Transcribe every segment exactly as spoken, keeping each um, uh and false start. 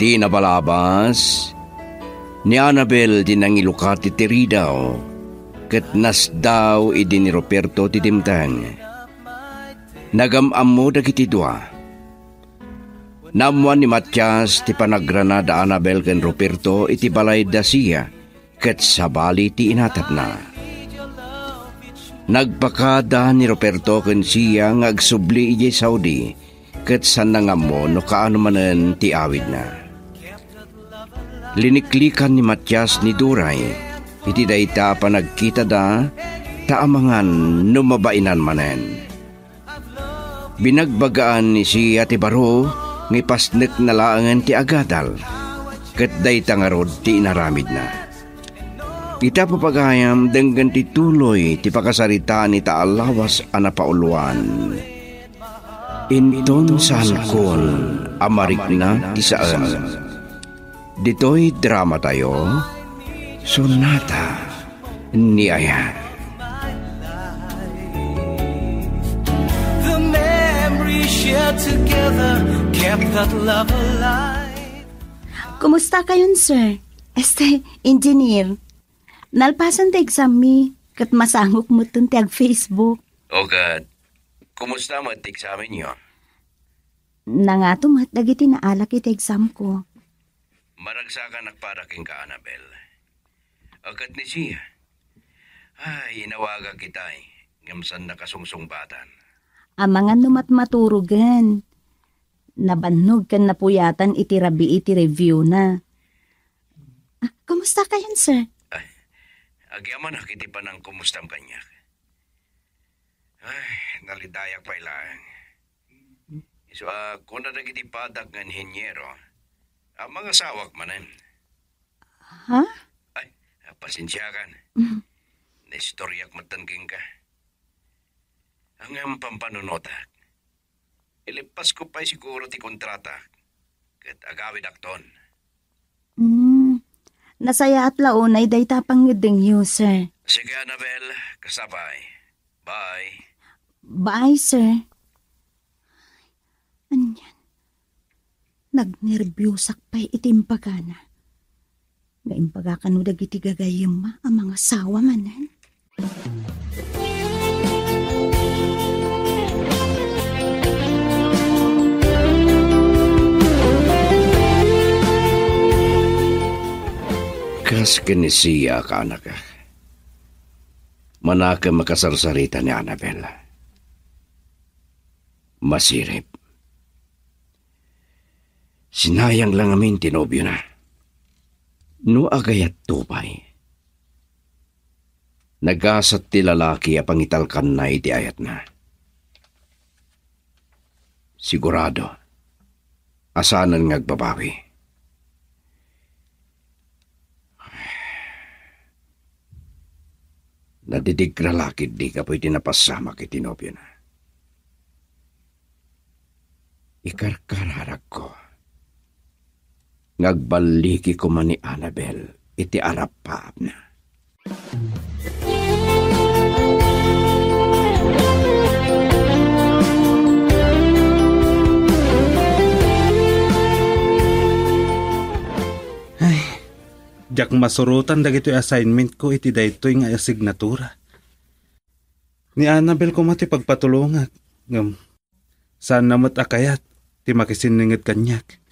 Inabalabas, ni Annabel ti nangilukat iti ridaw, ket nasdaw idi ni Roberto ti dimteng. Nagam-ammo dagiti dua. Naammoan ni Matias ti panagrana da Annabel ken Roberto iti balay da Sia, ket sabali ti inatapna. Nagpakada ni Roberto ken Sia nga agsubli idiay Saudi, ket saan nga ammo no kaano manen ti awidna. Liniklikan ni Matias ni Duray iti dayta a panagkitada, ta amangan no mabainan manen. Binagbagaan ni Sia ti baro nga ipasnekna laengen ti agadal, ket dayta ngarud ti inaramidna. Ita papagayam, denggen ti tuloy ti pakasaritaan ita a lawas a napauluan. Inton saankon a marikna ti saem. Ditoy drama tayo, Sonata ni Ayat. The memory shared together kept that love alive. Kumusta kayon, sir? Este, engineer. Nalpasen ti exam mi, ket masangok metten ti ag-Facebook. O ket, kumusta met ti examenyo? Nangato met dagiti naalak iti examko. Maragsakanak para kenka, Annabel. A ket ni Sia. Ay, inawagak itay, ngem saan nakasungsungbatan. Amangan no matmaturogen. Nabannog ken napuyatan iti rabii ti review na. Ah, kumusta kayon, sir? Ay, agyamanak iti panangkumustam kaniak. Ay, nalidayak pay laeng. Isu a kuna dagiti padak nga inheniero, a mangasawak manen. Ha? Ay, pasensiakan. Mm. Naistoriak metten kenka. Ngem pampanunotak. Ilippasko pay siguro ti kontratak, ket agawidakton. Mm. Nasayaat la unay dayta a pangngeddengyo, sir. Sige, Annabel, kasta pay. Bye. Bye, sir. Anian? Nagnerbiusak pay iti imbagana. Nga imbaga kano dagiti gagayyemna a mangasawa manen? Kas ken ni Sia, kaanakak. Manakem a kasarsarita ni Annabel. Masirib. Sinayang la ngamin ti nobiona. No agayatto pay, nagasat ti lalaki a pangitalkanna iti ayatna. Sigurado a saanen nga agbabawi. Nadidigra la ketdi gapu iti napasamak iti nobiona. Ikarkararakko nga agballigi koma ni Annabel iti arappaapna. Ay, diak masurotan dagitoy assignment ko iti daytoy nga asignatura. Ni Annabel koma ti pagpatulongak, ngem saanna met a kayat ti makisinninged kaniak.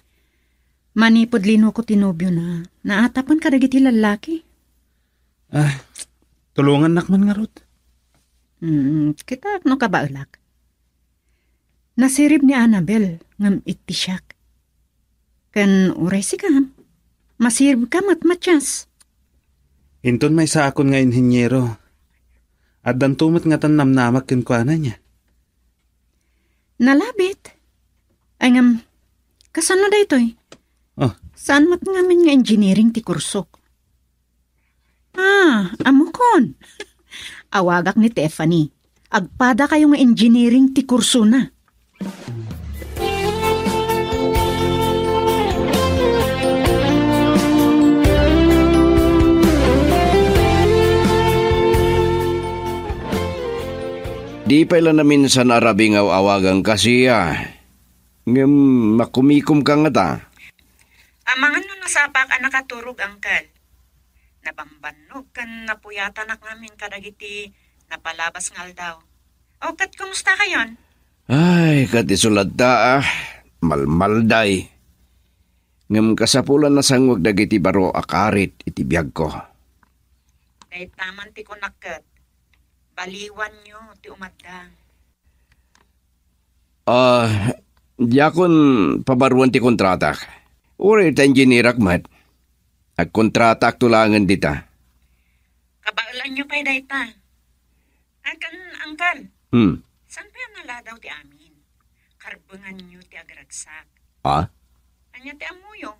Manipud linuko ti nobiona, naatapen kadagiti lallaki. Ah, tulongannak man ngarud. Mm, kitak no kabaelak. Nasirib ni Annabel ngem itti siak. Ken uray sika, masiribka met, Matias. Inton maysaakon nga inheniero, addanto met ngatan namnamak kenkuana nia. Nalabit. Ay ngem, kasano daytoy? Oh. Saan met ngamin nga engineering ti kursok? Ah, ammokon. Awagak ni Tiffany. Agpadakayo nga engineering ti kursona. Di pay la naminsan a rabii nga aw-awaganka, Sia. Ngem makumikomka ngata. Amangan no nasapak a nakaturog, Angkel. Nabambannog ken napuyatanak ngamin kadagiti napalabas nga aldaw. O, ket kumustakayon? Ay, ket isu latta, ah, malmalday. Ngem kasapulan a sangwek dagiti baro a karit iti biagko. Dayta man ti kunak ket, baliwanyo ti umadda. Ah, diakon pabaruen ti kontratak. Uray ta engineerak met. Agkontrataakto laengen dita. Kabaelanyo pay dayta. Ay, kan, Angkel. Hmm. Saan pay a naladaw ti amin? Karbenganyo ti agragsak. Ah? Ania ti ammoyo?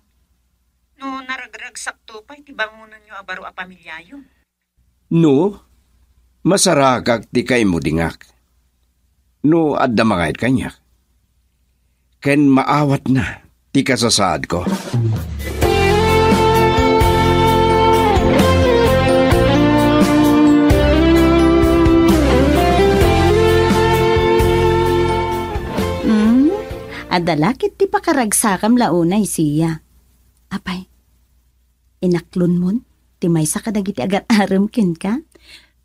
No naragragsakto pay ti bangonanyo a baro a pamiliayo. No, masarakak ti kaimudingak. No adda mangayat kaniak. Ken maawatna ti kasasaadko. Hmm, adda la ket ti pakaragsakam la unay, Sia. Apay, inaklonmon ti maysa kadagiti agar-arem kenka?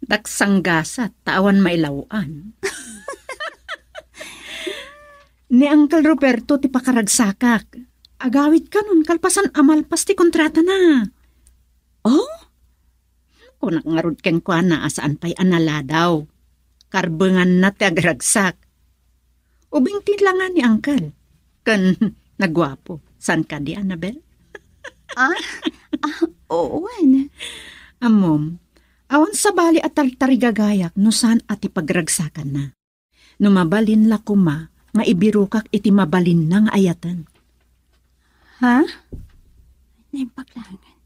Daksanggasat ta awan mailaw-an. Ni Uncle Roberto ti pakaragsakak. Agawid kanon kalpasan a malpas ti kontratana. Oh? Kunak ngarud kenkuana a saan pay a naladaw. Karbenganna ti agragsak. Ubing ti langa ni Uncle. Ken naguapo. Saan kadi, Annabel? Ah, ah, oo, wen. Ammom, awan sabali a tartarigagayak no saan a ti pagragsakanna. No mabalin la koma nga ibirokak iti mabalinna nga ayaten. Ha? Naimbag laengen.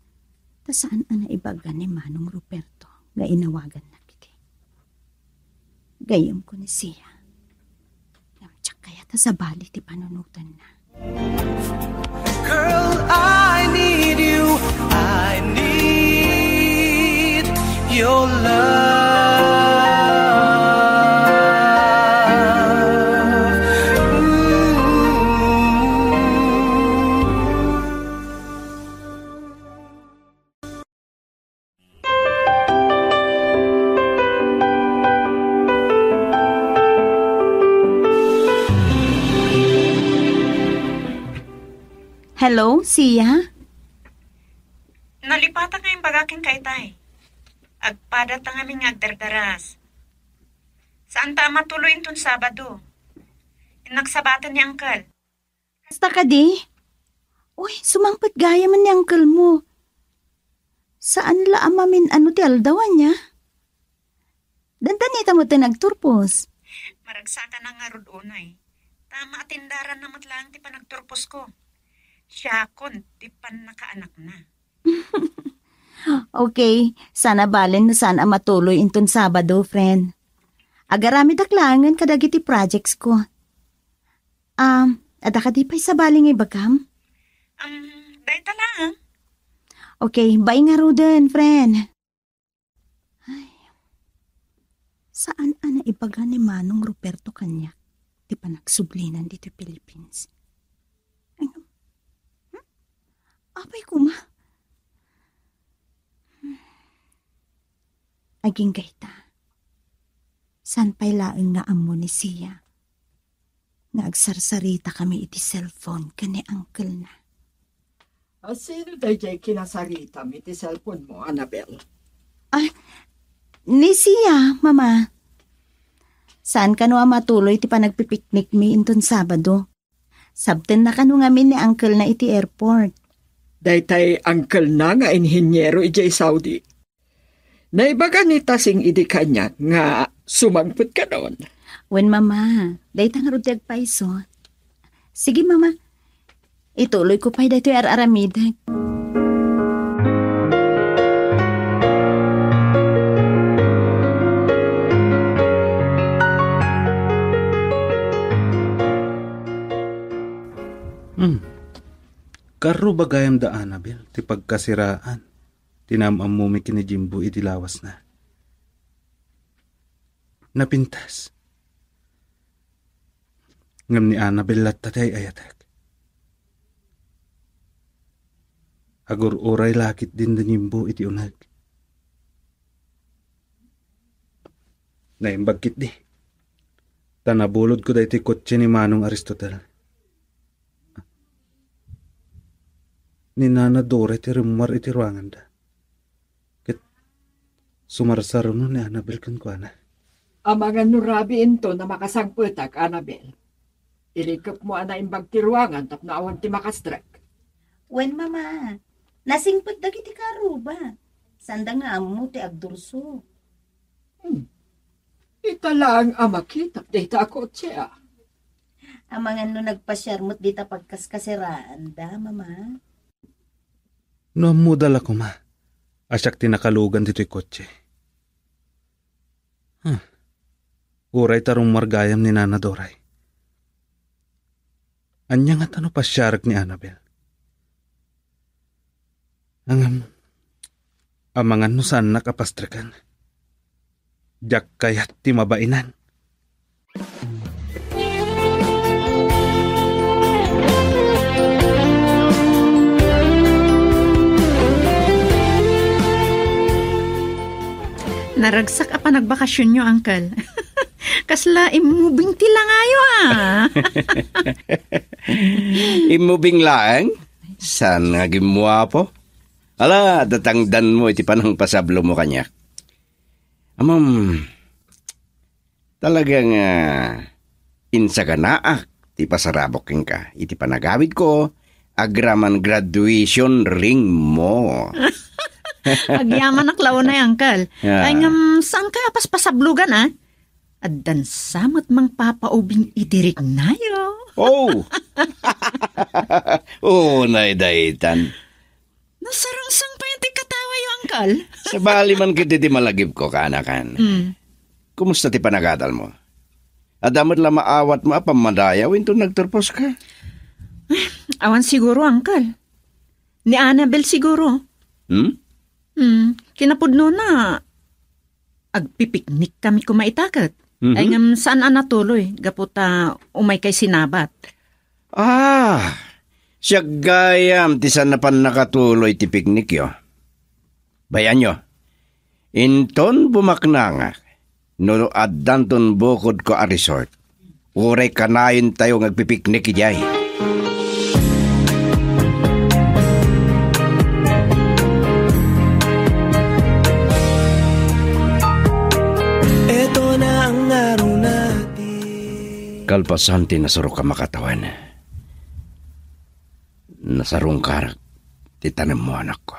Ta saan a naibaga ni Manong Ruperto nga inawagannak iti. Gayyemko ni Sia. Ngem diak kayat a sabali ti panunotenna. Girl, I need you. I need your love. Mm. Hello, Sia? Nalipatak nga imbaga kenka itay. Agpada ta ngamin nga agdardaras. Saanta a matuloy inton Sabado. Innak sabaten ni Uncle. Kasta kadi? Uy, sumangpet gayam ni uncle mo. Saan la a mamin-ano ti aldaw, ania? Dandanita met ti nagturpos. Maragsakan ngarud unay. Ta maatindaranna met laeng ti panagturposko. Siakon ti pannakaanakna. Okay, saan a balen no saan a matuloy inton Sabado, friend. Agaramidak laengen kadagiti projects ko. Um, adda kadi pay sabali nga ibagam? Um, dayta laeng. Okay, bye ngaruden, friend. Ay, saan a naibaga ni Manong Ruperto kaniak ti panagsublinan ditoy Philippines? Ay, hmm? Apay koma? Agingga ita. Saan pay laeng nga ammo ni Sia nga agsarsaritakami iti cellphone ken ni uncle-na. A, sino daydiay kinasaritam iti cellphone mo, Annabel? Ah, ni Sia, Mama. Saan kano a matuloy ti panagpipiknikmi inton Sabado? Sabtenna kano ngamin ni uncle-na iti airport. Daytay uncle-na nga inhiniero idiay Saudi. Naibaga ni Tasing idi kaniak nga sumangpet kanon. Wen, Mama, dayta ngarud ti agpayso. Sige, Mama. Ituloyko pay daytoy ar-aramidek. Hmm. Karruba gayam da Annabel ti pagkasiraan ti naam-ammomi ken ni Jimbo iti lawasna. Napintas. Ngem ni Annabel latta ti ay-ayatek. Agur-uray la ketdin da Jimbo iti uneg. Naimbag ketdi. Ta nabulodko daytoy kotse ni Manong Aristotel. Ni Nana Dora ti rummuar iti ruanganda. Ket sumarsaruno ni Annabel kenkuana. Amangan no rabii inton a makasangpetak, Annabel. Irikepmo a naimbag ti ruangan tapno awan ti makastrek. Wen, Mama. Nasingpet dagiti karuba. Sanda nga ammo ti agdurso. Hmm. Ita laeng a makitak dayta a kotse, a. Amangan no nagpasiar met dita pagkaskaseraanda, Mama. No ammoda la koma a siak ti nakalugan ditoy kotse. Huh. Uray ta rummuar gayam ni Nana Doray. Ania ngata no pasiarek ni Annabel? Ngem, amangan no saannak a pastreken. Diak kayat ti mabainan. Naragsak a panagbakasionyo, Uncle. Kasla immubing ti langayo, a. Immubing laeng? Saan nga agimmuapo? Ala, datangdanmo iti panangpasablomo kaniak. Amam, talaga nga insaganaak ti pasarabok kenka iti panagawidko agraman graduation ringmo. Agyamanak la unay, Uncle. Ah. Ay, ngem, saanka a paspasablogan, a? Addan sa met mangpapaubing iti riknayo. Oh! Oo, nay daytan. Nasarangsang pay ti katawayo, Uncle. Sabali man ketdi ti malagipko, kaanakan. Hmm. Kumusta ti panagadalmo? Adda met la maawatmo a pammadayaw inton nagturposka? Awan siguro, Uncle. Ni Annabel siguro. Hmm? Hmm. Kinapudnona, agpipiknik kami koma ita ket. Mhm. Ay ngem saan a natuloy gapu ta umay kay sinabat. Ah, siak gayam ti saan a pannakatuloy ti piknikyo. Bayanyo, inton bumaknangak, no addanton bukodko a resort, uray kanayontayo nga agpipiknik idiay. Kalpasan ti nasurok a makatawen, nasarungkarak ti tanemmo, anakko.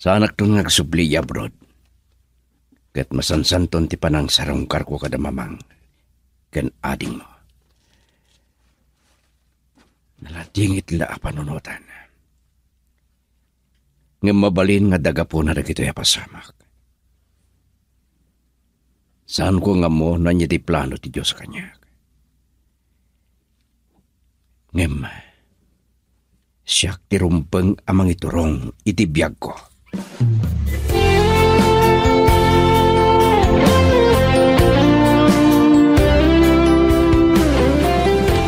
Saanakton nga agsubli idiay abroad. Ket masansanton ti panangsarungkarko kada mamang ken adingmo. Naladingit la a panunotan. Ngem mabalin nga adda gapuna dagitoy a pasamak. Saanko nga ammo no ania ti plano ti Dios kaniak. Ngem, siak ti rumbeng a mangiturong iti biagko.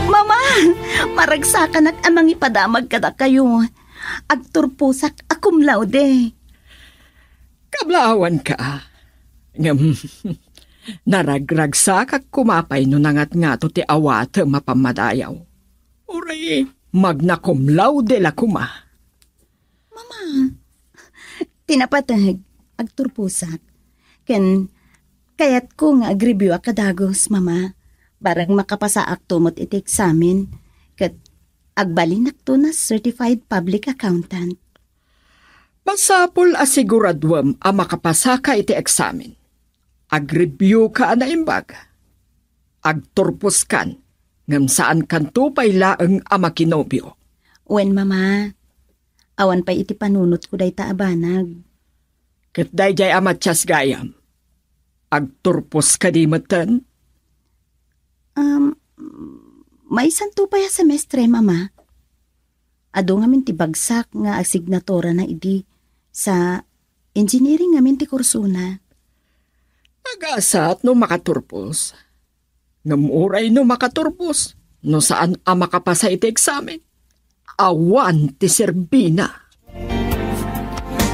Mama, maragsakanak a mangipadamag kadakayo. Agturposak a cum laude. Kablawanka. Ngem, naragragsakak koma pay no nangatngato ti awatem a pammadayaw. Uray, magna cum laude la koma. Mama, ti napateg, agturposak. Ken, kayatko nga agreview a kadagus, Mama. Bareng makapasaakto met iti eksamen. Ket, agbalinakto na certified public accountant. Masapul a siguraduem a makapasaka iti eksamen. Agreviewka a naimbag. Agturposkan, ngem saankanto pay laeng a makinobio. Wen, Mama, awan pay iti panunotko dayta a banag. Ket daydiay a Matias gayam, agturpos kadi metten? Um, maysanto pay a semestre, Mama. Adu ngamin ti bagsak nga asignaturana idi sa engineering ngamin ti kursona. Nagasat no makaturpos. Ngem uray no makaturpos, no saan a makapasa iti eksamen, awan ti serbina.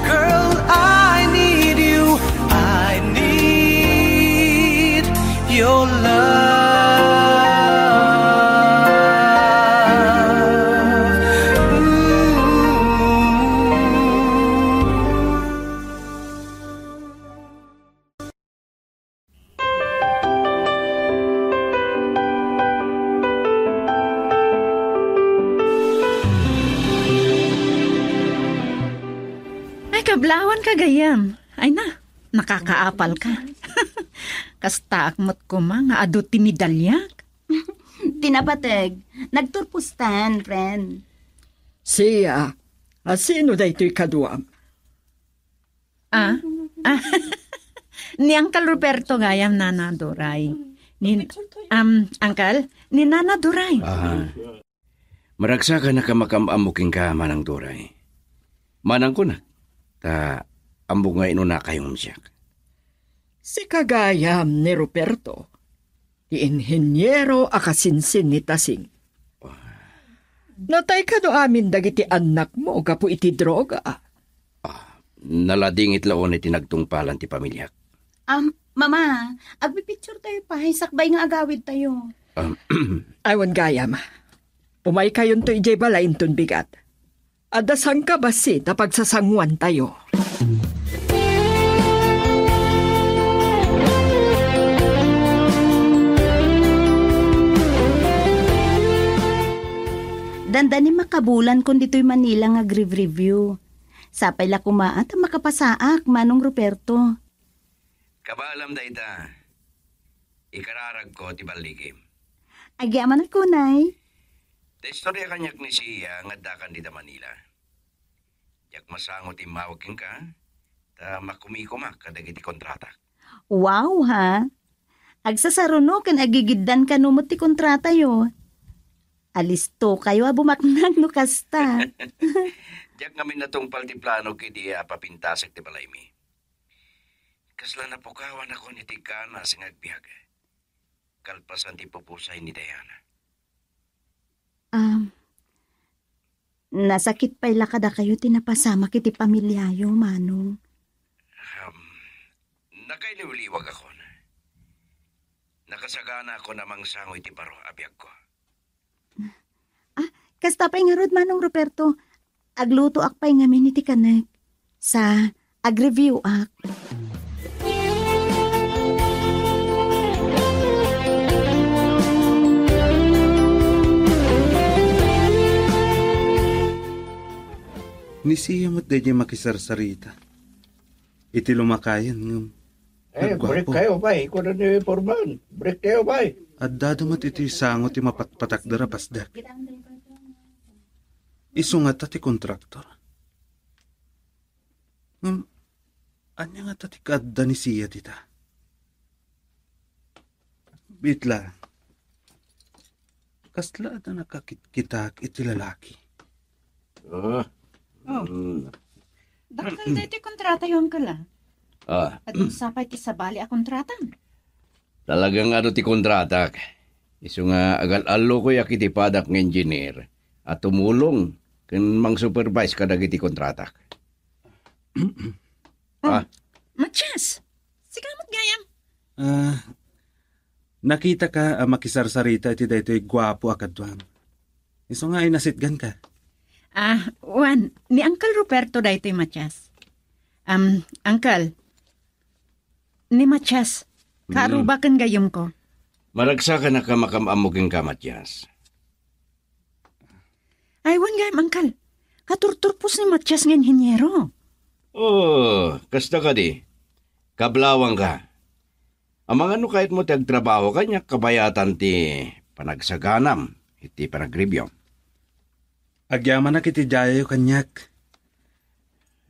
Girl, I need you. I need your love. Ooh. Ay, kablawan ka, gayam. Ay na, nakakaapal ka. Kastaak met koma nga adu ti medalyak. Ti napateg, nagturpostan, friend. Siya, a, sino daytoy kaduam? Ah? Ah. Ni Uncle Roberto gayam, Nana Duray. Ni, um, Uncle, ni Nana Duray. Ah. Maragsakan a makam-ammo kenka, Manang Duray. Manang kunak, ta ammok nga inunakayo ngem siak. Sika gayam ni Roberto, ti inheniero a kasinsin ni Tasing. Natay kano amin dagiti annakmo gapu iti droga? Ah, naladingit la unay ti nagtungpalan ti pamiliak. Am, Mama, agpipicture tayo pay, sakbay nga agawid tayo. Am, Awan gayam. Umaykayonto idiay balay inton bigat. Adda sangkabassit a pagsasanguan tayo. Dandani makabulankon ditoy Manila nga agrev-review. Sapay la koma ta makapasaak, Manong Ruperto. Kabaalam dayta. Ikararagko ti ballikim. Agyamanak unay. Ta istorya kaniak ni Sia nga addakan dita Manila. Diak masango ti immawag kenka, ta makumikomak kadagiti kontratak. Wow, ha? Agsasaruno ken agigiddan kano met ti kontratayo. Alistokayo a bumaknang no kasta. Diak ngamin natungpal ti plano idi a papintasek ti balaymi. Kasla napukawanakon iti ganas nga agbiag. Kalpasan ti pupusay ni Diana. Ah, nasakit pay la kadakayo ti napasamak iti pamiliayo, Manong. Um, nakailiwliwagakon. Nakasaganaakon a mangsango iti baro a biagko. Ah, kasta pay ngarud, Manong Ruperto. Aglutoak pay ngamin iti kanek. Sa, agreviewak. Ni Sia met daydiay makisarsarita. Iti lumakayan ngem Eh, break nagguapo. Kayo, pay. Ikunan ni Foreman. Break kayo, pay. Addada met iti sango ti mapatpatakder a pasdek. Isu ngata ti kontraktor. Ngem, ania ngata ti kaadda ni Sia dita? Bitla, kasla adda nakakitkitak iti lalaki? Ah. Oh. Mm. Dakkel daytoy kontrata, Uncle, ah. Ah. Adu sapay ti sabali a kontrata. Talaga nga adu ti kontratak. Isu nga agal-allokoyak iti padak nga engineer a tumulong ken mangsupervise kadagiti kontratak. Ah, ah. Matias, sika met gayam. Ah, nakitaka a makisarsarita iti daytoy guapo a kaduam. Isu nga inasitganka. Ah, wen, ni Uncle Ruperto daytoy, Matias. Um, Uncle, ni Matias, mm, kaaruba ken gayyemko. Maragsakan a makam-ammo kenka, Matias. Ay, wen gayam, Uncle. Katurturpos ni Matias nga inheniero. Oh, kasta kadi. Kablawanka. Amangan no kayatmo ti agtrabaho kaniak kabayatan ti panagsaganam iti panagreviewm. Agyamanak iti diayo kaniak.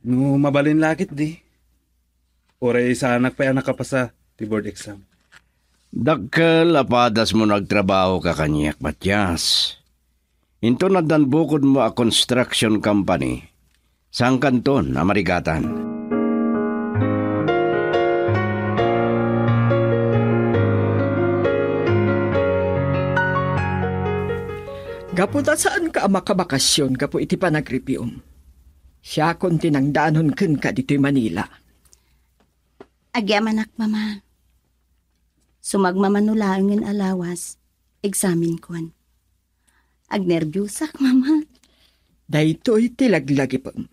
No mabalin la ketdi, uray saanak pay a nakapasa ti board exam. Dakkel a padasmo no agtrabahoka kaniak, Matias. Inton addan bukodmo a construction company, saankanton a marigatan. Gapu ta saanka a makabakasyon gapu iti panagripiom, siakon ti nangdanon kenka ditoy Manila. Agyamanak, Mama. Sumagmamano laengen a lawas, eksamenkon. Agnerbiosak, Mama. Daytoy ti laglagipem.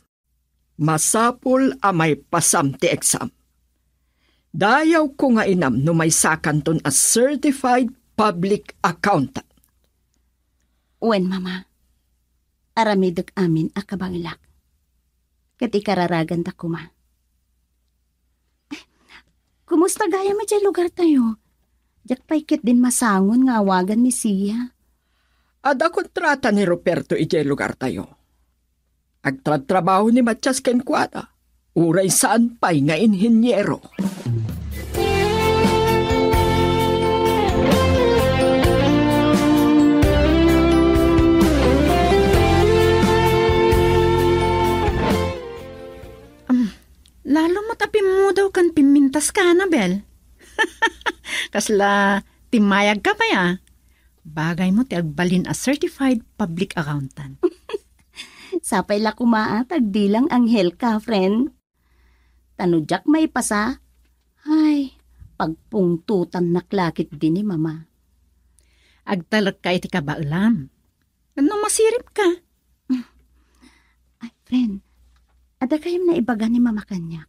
Masapul a maipasam ti exam. Dayawko nga inam no maysakanton a certified public accountant. Wen, Mama. Aramidek amin a kabaelak. Ket ikararaganda koma. Ay, kumusta gayam idiay lugartayo? Diak pay ketdin masangon nga awagan ni Sia. Adda kontrata ni Ruperto idiay lugartayo. Agtrabtrabaho ni Matias kenkuana, uray saan pay nga inheniero. Um, lalo met a pimmudaw ken pimmintaska, Annabel. Kasla timmayagka pay, a. Bagaymo ti agbalin a certified public accountant. Sapay la koma a ta agdilang anghelka, friend. Ta no diak maipasa, ay, pagpungtotannak la ketdi ni Mama. Agtalekka iti kabaelam. Wenno masiribka? Ay, friend, adda gayam naibaga ni Mama kaniak.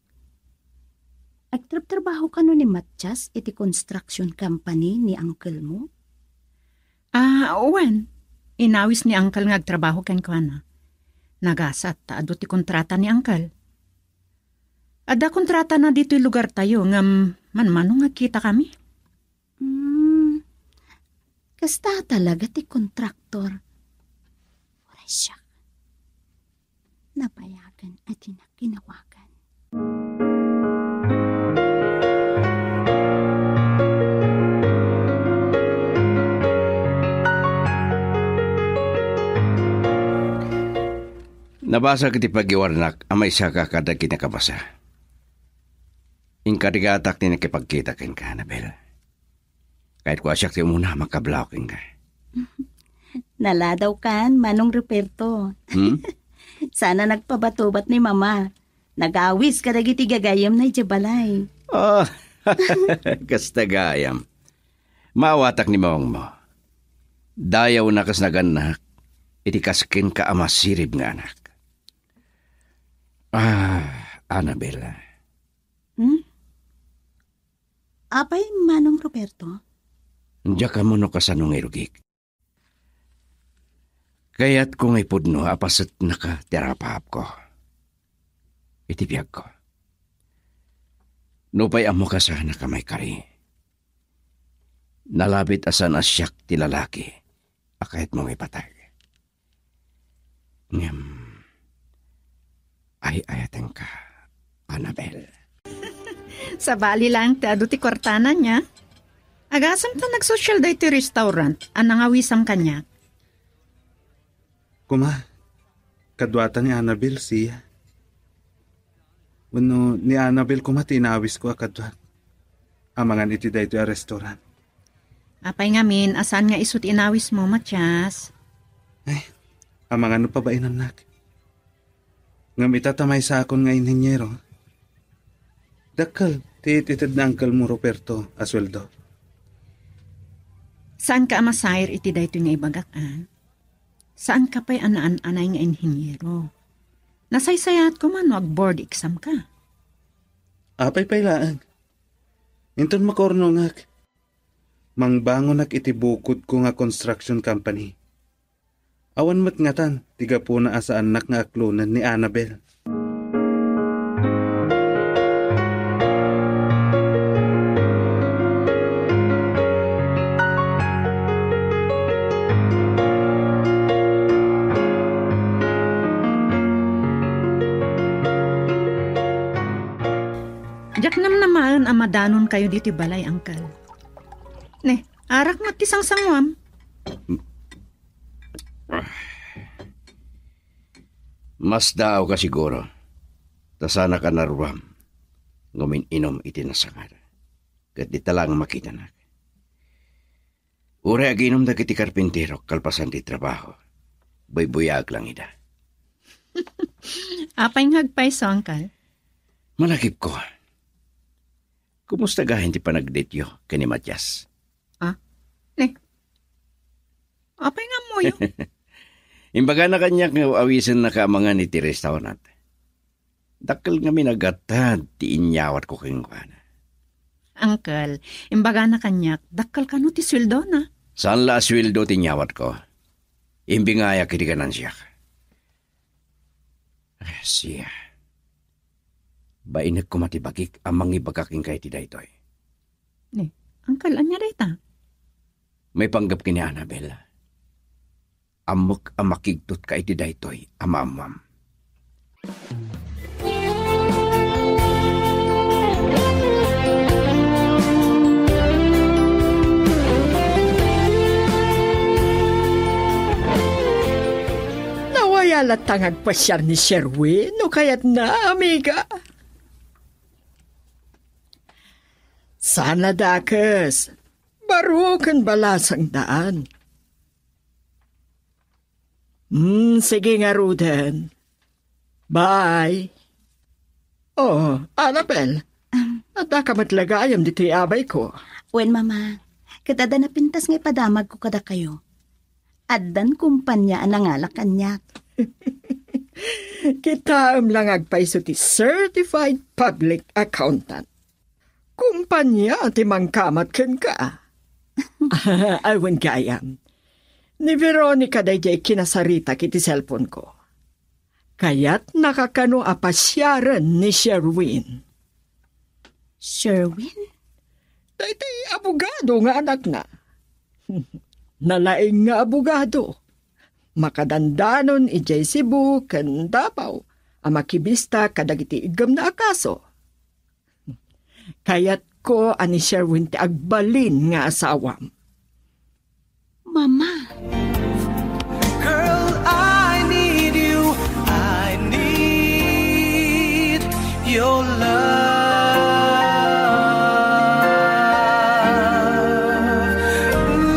Agtrabtrabaho kano ni Matias iti construction company ni uncle mo? Ah, wen. Inawis ni uncle nga agtrabaho kenkuana. Nagasat ta adu ti kontrata ni uncle. Adda kontratana ditoy lugartayo, ngem manmano nga agkitakami? Hmm. Kasta talaga ti kontraktor. Uray siak. Nabayagan a dinak kinawagan. Nabasag ti pagiwarnak a maysaka kadagiti nakabasa. Inkarigatak ti nakipagkita kenka, Annabel. Kayatko a siak ti umuna a makablaw kenka. Naladawkan, Manong Ruperto. Hmm? Sana nagpabatubat ni Mama. Nagawis kadagiti gagayyemna idiay balay. Ah, kasta gayam. Maawatak ni mawangmo. Dayawna kas nagannak iti kas kenka a masirib nga anak. Ah, Annabel. Hmm? Apay, Manong Roberto? Diak ammo no kasano nga irugik. Kayatko nga ipudno a pasetnaka ti arapaapko iti biagko. Nupay ammoka saan a maikari, nalabit a saan a siak ti lalaki a kayatmo nga ipateg. Ngem, ay-ayatenka, Annabel. Sabali laeng ti adu ti kuartana, nia? Agasem ta nagsosyal daytoy restaurant a nangawisam kaniak. Kuma, kaduata ni Annabel, Sia. Wenno ni Annabel koma ti inawisko a kaduak? Amangan iti daytoy a restaurant. Apay ngamin a saan nga isu ti inawismo, Matias? Ay, amangan no pabainannak. Ngem ita ta maysaakon nga inheniero, dakkel ti it-ited ni Uncle mo Roberto a sueldo. Saanka a masair iti daytoy nga ibagak, a? Saanka pay a naan-anay nga inheniero. Nasaysayaat koma no ag-board exam ka. Apay pay laeng. Inton makaurnongak, mangbangonak iti bukodko nga construction company. Awan met ngatan ti gapuna a saannak nga aklonen ni Annabel. Diak namnamaen a madanonkayo ditoy balay, Uncle. Ne, arak met ti sangsanguam. Mas daawka siguro, ta saannak a naruam nga umin-inum iti nasangad, ket dita laeng makitanak. Uray agiinum dagiti karpinterok kalpasan ti trabaho, Buybuyaak lang ida. Apay nga agpayso, Uncle? Malakipko. Kumusta gahin ti panagdateyo ken ni Matias? Ah? Ne? Apay nga ammoyo? Imbagana kaniak nga awisennaka amangan iti restaurant. Dakkel ngamin a gatad ti inyawatko kenkuana. Uncle, imbagana kaniak, dakkel kano ti sueldona? Saan la a sueldo ti inyawatko. Imbingayak iti ganansiak. Ah, siya. Bainek koma ti bagik a mangibaga kenka iti daytoy. Ne, Uncle, ania dayta? Maipanggep ken ni Annabel. Ammok a makigtotka iti daytoy a maammuam. Nawaya latta nga agpasiar ni Sherwin no kayatna, amiga? Saan a dakes. Baro ken balasangdan. Hmm, sige ngaruden. Bye. Oh, Annabel, addaka met la gayam ditoy abayko. Wen, Mama, ket adda napintas nga ipadamagko kadakayo. Addan kumpania a nangalak kaniak. Kitaem la nga agpayso ti certified public accountant. Kumpania ti mangkamat kenka. Ay, wen gayam. Ni Veronica daydiay kinasaritak iti cellphone-ko. Kayatnaka kano a pasiaren ni Sherwin. Sherwin? Daytoy abogado nga anakna. Nalaing nga abogado. Makadandanon idiay Cebu ken Davao a makibista kadagiti iggemna a kaso. Kayatko a ni Sherwin ti agbalin nga asawam. Mama. Girl, I need you. I need your love. Ooh.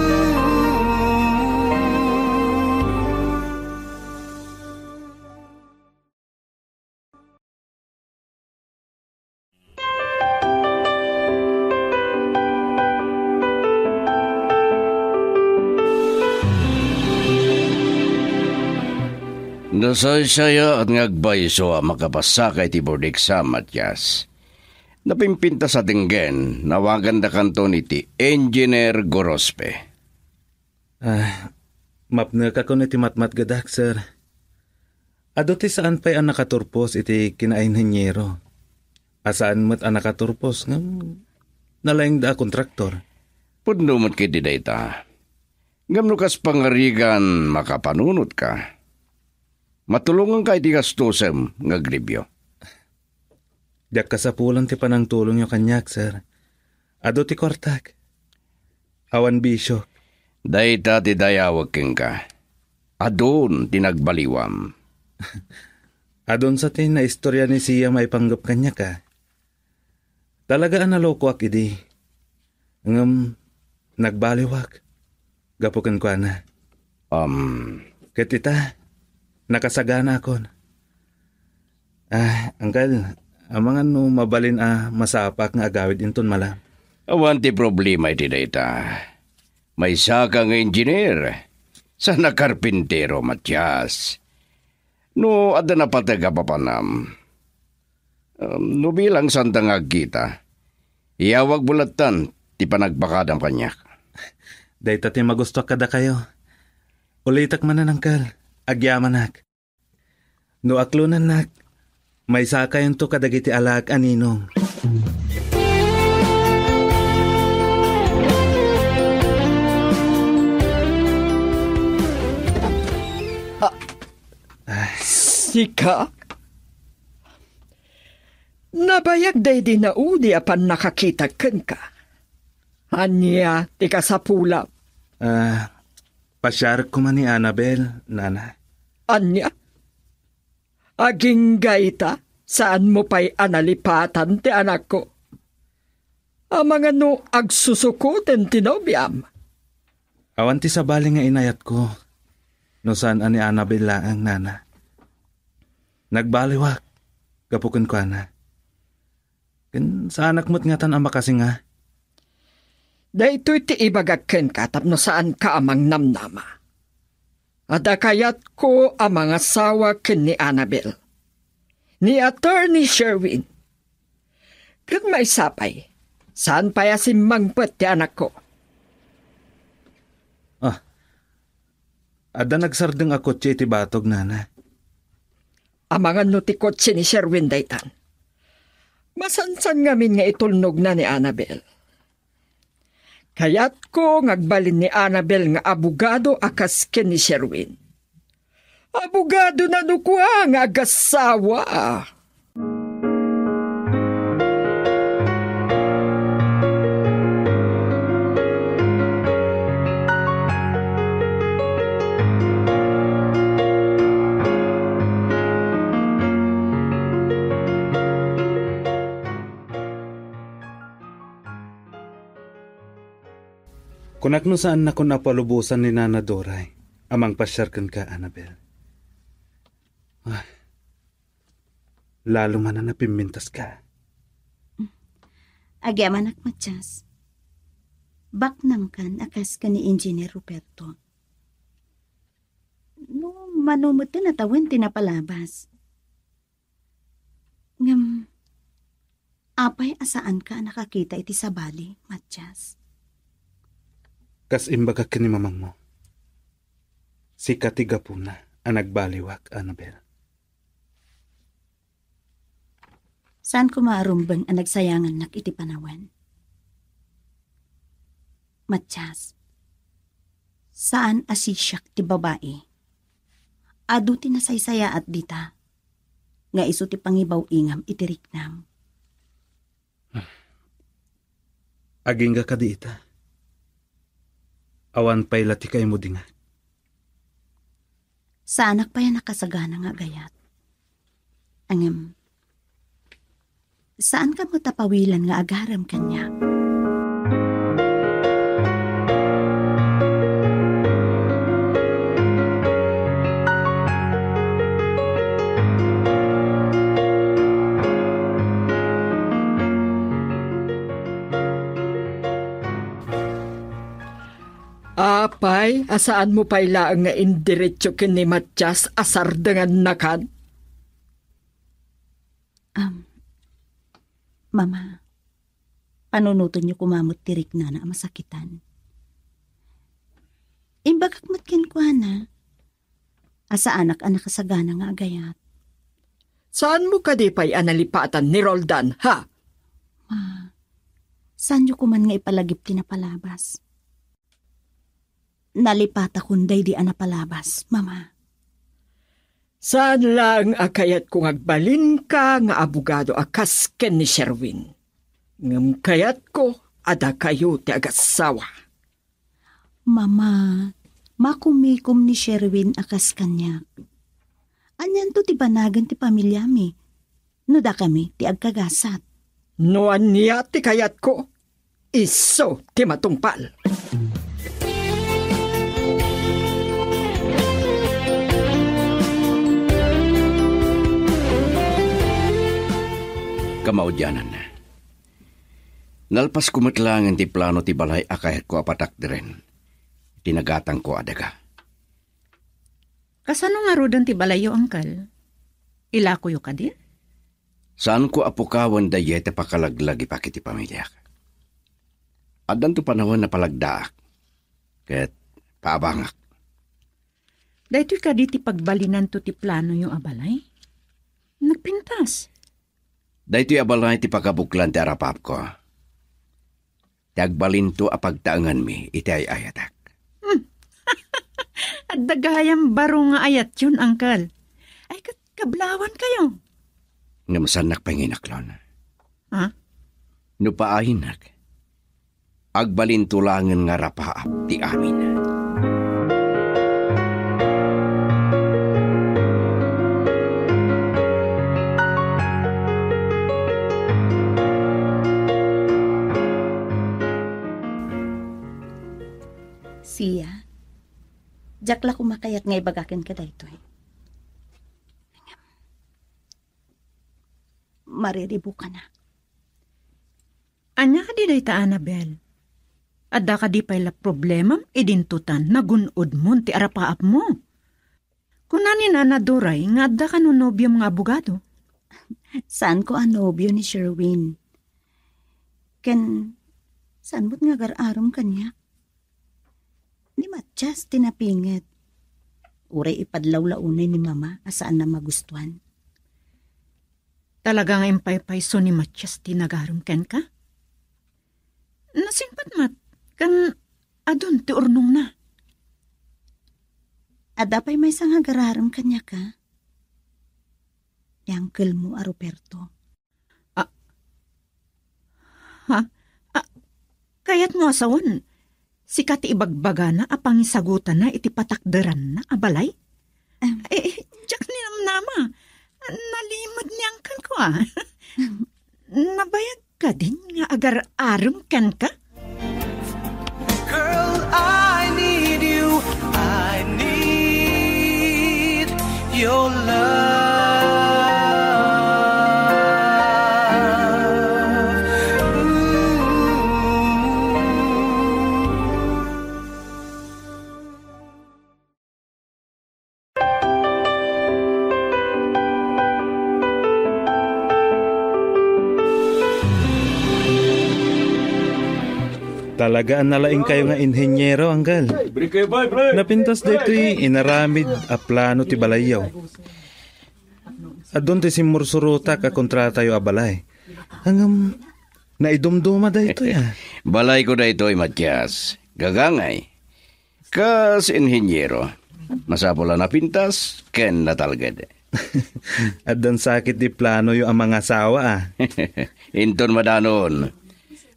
Nasaysayaat nga agpayso a makapasaka iti board exam, Matias. Napimpintas a denggen, nawagandakanton iti Engineer Gorospe. Ah, mapnekakon iti matmatgedak, sir. Adu ti saan pay a nakaturpos iti kinainheniero. A saan met a nakaturpos ngem nalaingda a kontraktor. Pudno met ketdi dayta. Ngem no kas pangarigan, makapanunotka. Matulonganka iti gastosem nga agribyo. Diak kasapulan ti panangtulongyo kaniak, sir. Adu ti kuartak. Awan bisio. Dayta ti dayawek kenka. Adun ti nagbaliwam. Adun sa ti naistorya ni Sia maipanggep kaniak, a. Talaga a nalokoak idi. Ngem nagbaliwak gapu kenkuana. Um. Ket ita, nakasaganaakon. Ah, Uncle, amangan no mabalin a masapaak nga agawid inton malam? Awan ti problema iti dayta. Maysaka nga engineer, saan a karpintero, Matias. No adda napateg a papanam, um, no bilang santa nga agkita, iyawagmo lattan ti panagpakadam kaniak. Dayta ti magustoak kadakayo. Ulitek manen, Uncle. Agyamanak. No aklonannak, maysakayonto kadagiti alaek a ninong. Ah, sika? Nabayag daydi naudi a pannakakitak kenka. Ania ti kasapulam? Ah, pasiarek koma ni Annabel, nana. Ania? Agingga ita, saanmo pay a nalipatan ti anakko. Amangan no agsusukoten ti nobiam. Awan ti sabali nga inayatko. No saan a ni Annabel laeng, nana. Nagbaliwak gapu kenkuana. Ken saanak met ngatan a makasinga. Daytoy ti ibagak kenka tapno saanka a mangnamnama. Adda kayatko a mangasawa ken ni Annabel, ni Attorney Sherwin. Ket maysa pay, saan pay a simmangpet ti anakko. Ah, adda nagsardeng a kotse iti batog, nana. Amangan no ti kotse ni Sherwin daytan. Masansan ngamin nga itulnogna ni Annabel. Kayatko nga agbalin ni Annabel nga abogado a kas ken ni Sherwin. Abogado na no kua nga agasawa. Kunak no saannakon a palubosan ni Nana Doray a mangpasiar kenka, Annabel. Ah, lalo man a napimmintaska. Agyamanak, Matias. Baknangkan a kas ken ni Engineer Ruperto. No mano met a tawen ti napalabas. Ngem, apay a saanka a nakakita iti sabali, Matias? Kas imbagak ken ni mamangmo, sika ti gapuna a nagbaliwak, Annabel. Saan koma a rumbeng a nagsayangannak iti panawen. Matias, saan a sisiak ti babai. Adu ti nasaysayaat dita, nga isu ti pangibaw-ingam iti riknam. Agingga kadi ita? Awan pay la ti kaimudingak. Saanak pay a nakasagana nga agayat. Ngem, saanka met a pawilan nga agarem kaniak. Apay a saanmo pay laeng nga indiretso ken ni Matias a sardengannakan? Am, Mama, panunotenyo koma met ti riknana a masakitan. Imbagak met kenkuana a saanak a nakasagana nga agayat. Saanmo kadi pay a nalipatan ni Roldan, ha? Ma, saanyo koman nga ipalagip ti napalabas. Nalipatakon daydi a napalabas, Mama. Saan laeng a kayatko nga agbalinka nga abogado a kas ken ni Sherwin. Ngem kayatko a dakayo ti agassawa. Mama, makumikom ni Sherwin a kas kaniak. Anianto ti banagen ti pamiliami no dakami ti agkagasat? No ania ti kayatko, isu ti matungpal. Kamaudiananna, nalpasko met laengen ti plano ti balay a kayatko a patakderen iti nagatangko a daga. Kasano ngaruden ti balayyo, Angkel? Ilakoyo kadi? Saanko a pukawen daydiay ta pakalaglagipak iti pamiliak. Addanto panawen a palagdaak ket paabangak. Daytoy kadi ti pagbalinanto ti planoyo a balay? Nagpintas. Daytoy a balay ti pakabuklan ti arapaapko. Ti agbalinto a pagtaenganmi iti ay-ayatek. Hmm. Adda gayam baro nga ayatyon, Angkel. Ay, ket kablawankayo. Ngem saannak pay nga inaklon. Ha? No paaynak, agbalinto laengen nga rapaap ti amin. Sia, Diak la koma kayat nga ibaga kenka daytoy. Mariribukanak. Ania kadi dayta, Annabel? Adda kadi pay la problemam idinto tan nagun-odmon ti arapaapmo? Kuna ni Nana Doray nga adda kano nobiom nga abogado. Saanko a nobio ni Sherwin. Ken, saan met nga agar-arem kaniak? Ni Matias ti napinget. Uray ipadlawlaw unay ni Mama a saanna magustuan. Talaga nga impaypayso ni Matias ti nagarem kenka? Nasingpet met, ken adun ti urnongna. Adda pay maysa nga agar-arem kaniak, a? Ni angkelmo a Roberto. Ah. Ha? Ah, kayatmo a sawen, sika ti ibagbagana a pangisagutana iti patakderanna a balay? Em. Eh, eh, diak ninamnama. Nalimed ni angkelko, a. Em. Nabayag kadin nga agar-arem kenka? Girl, I need you. I need your love. Ooh. Talaga a nalaingkayo nga inhenyero, Anggal. Napintas daytoy inaramid a plano ti balayyo. Adun ti simmursurotak a kontratayo a balay. Ngem, naidumduma daytoy, a. Balayko daytoy, Matias. Gagangay. Kas inhenyero, masapul a napintas ken natalged. Addan sakit ti planoyo a mangasawa, a. Inton madanon,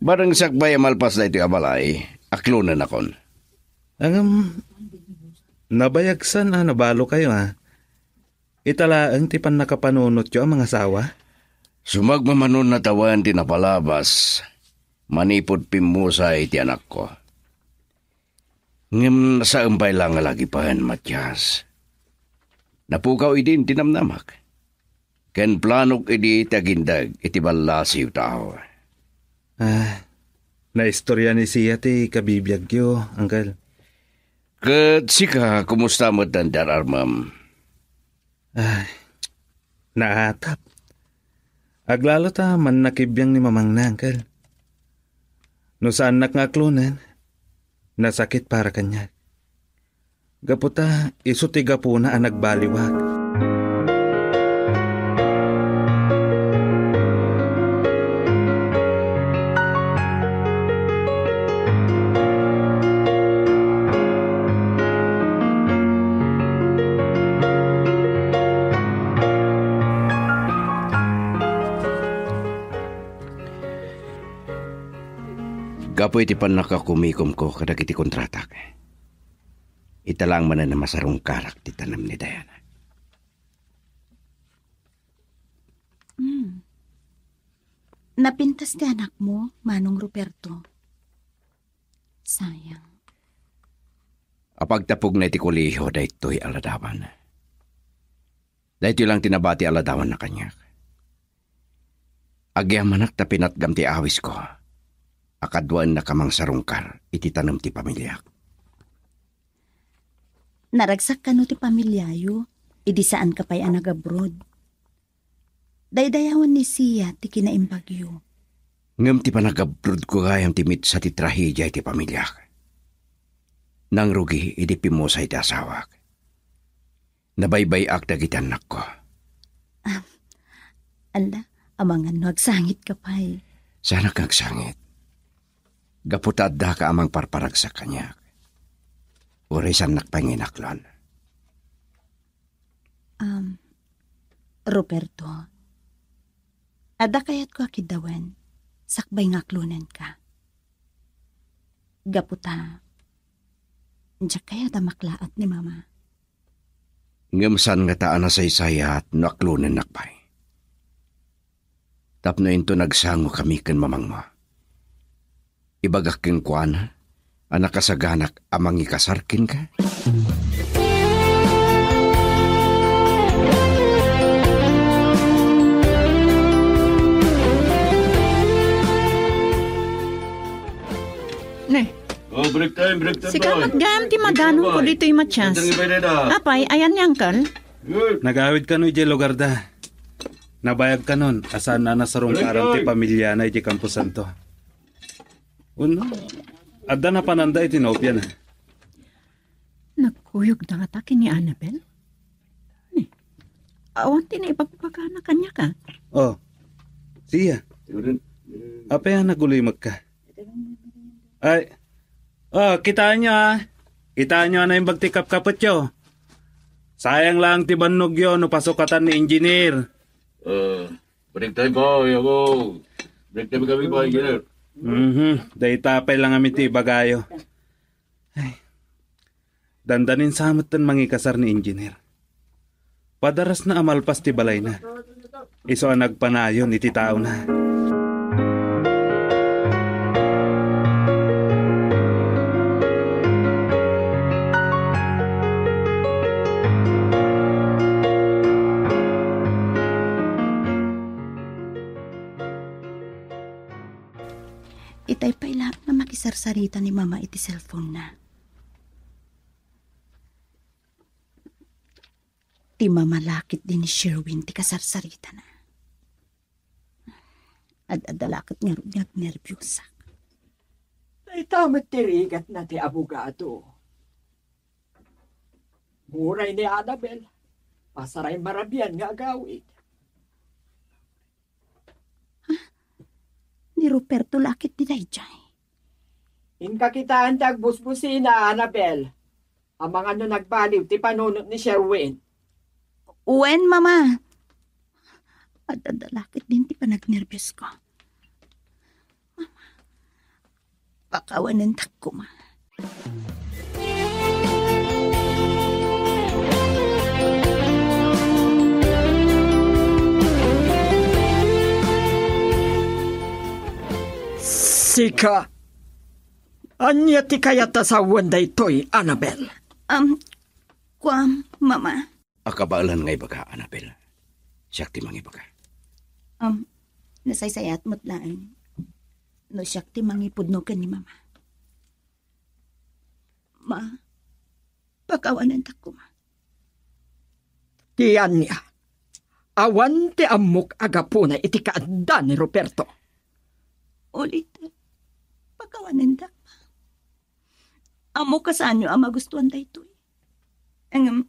bareng sakbay a malpas daytoy a balay, aklonennakon. Ngem, nabayagsan a nabalokayo, a. Ita laeng ti pannakapanunotyo a mangasawa? Sumagmamano natawen ti napalabas manipud pimmusay ti anakko. Ngem saan pay la nga lagipen, Matias. Napukaw idin ti namnamak. Ken planok idi ti agindeg iti ballasiw tao. Ah, naistorya ni Sia ti kabibiagyo, Uncle. Ket sika, kumusta met ti ar-armem? Ay, naatap. Aglalo ta mannakibiang ni mamangna, Uncle. No saannak nga aklonen, nasakit para kaniak. Gapu ta, isu ti gapuna a nagbaliwak. Gapu iti pannakakumikomko kadagiti kontratak, ita laeng manen a masarungkarak ti tanem ni Diana. Hmm. Napintas ti anakmo, Manong Ruperto. Sayang. Apagtapogna iti kolehiyo daytoy a ladawan. Daytoy lang ti nabati a ladawanna kaniak. Agyamanak ta pinatgam ti awisko a kaduaennak a mangsarungkar iti tanem ti pamiliak. Naragsak kano ti pamiliayo idi saanka pay a nag-abroad? Daydayawen ni Sia ti kinaimbagyo. Ngem ti panagabrodko gayam ti mitsa ti trahedia iti pamiliak. Nangrugi idi pimmusay ti asawak. Nabaybay-ak dagiti annakko. Ah, ala, amangan no agsangitka pay. Saanak nga agsangit. Gapu ta addaka a mangparparagsak kaniak. Uray saannak pay nga inaklon. Um, Roberto, adda kayatko a kiddawen, sakbay nga aklonenka. Gapu ta, diak kayat a maklaat ni Mama. Ngem saan ngata a nasaysayat no aklonennak pay. Tapno inton agsangokami ken mamangmo, ibagak kenkuana a nakasaganak a mangikasar kenka? Ne. Oh, break time, break time, sika boy. Met gayam ti madanonko ditoy, Matias. Break time, boy. Apay, ayan ni Uncle? Good. Nagawid kano idiay lugarda. Nabayag kanon a saan a nasarungkaran ti pamilyana idiay Camposanto. Wenno, adda napananda iti nobiana. Nagkuyogda ngata ken ni Annabel? Ni, awan ti naibagbagana kaniak, a? Oh, siya. Apay a nagulimekka? Ay, oh, kitaenyo, a. Kitaenyo a naimbag ti kapkapetyo. Sayang laeng ti bannogyo no pasukatan ni engineer. Ah, break time, boy, ako. Break time kami, boy, engineer. Mhm, dayta pay lang amin ti ibagayo. Ay, dandanin sa metten mangikasar ni engineer. Padarasna a malpas ti balayna. Isu a nagpanayon iti taona. Itay pay laeng nga makisarsarita ni Mama iti cellphone-na. Ti Mama la ketdi ni Sherwin ti kasarsaritana. Ad-adda la ket ngarud nga agnerbiosak. Dayta met ti rigatna ti abogado. Uray ni Annabel, pasaray marabian nga agawid. Ha? Ni Ruperto la ketdi daydiay? Inka kitaen ti agbusbusina, Annabel. Amangan no nagbaliw ti panunot ni Sherwin. Wen, Mama. Ad-adda la ketdin ti panagnerbiosko. Mama, pakawanendak koma. Sika, ania ti kayat a sawen daytoy, Annabel? Um, kuam, Mama. Akabaelan nga ibaga, Annabel. Siak ti mangibaga. Um, nasaysayaat met laeng no siak ti mangipudno ken ni Mama. Ma, pakawanendak koma. Ti ania, awan ti ammok a gapuna iti kaadda ni Ruperto. Ulitek, pakawanendak, Ma. Ammok a saanyo a magustuan daytoy. Ngem,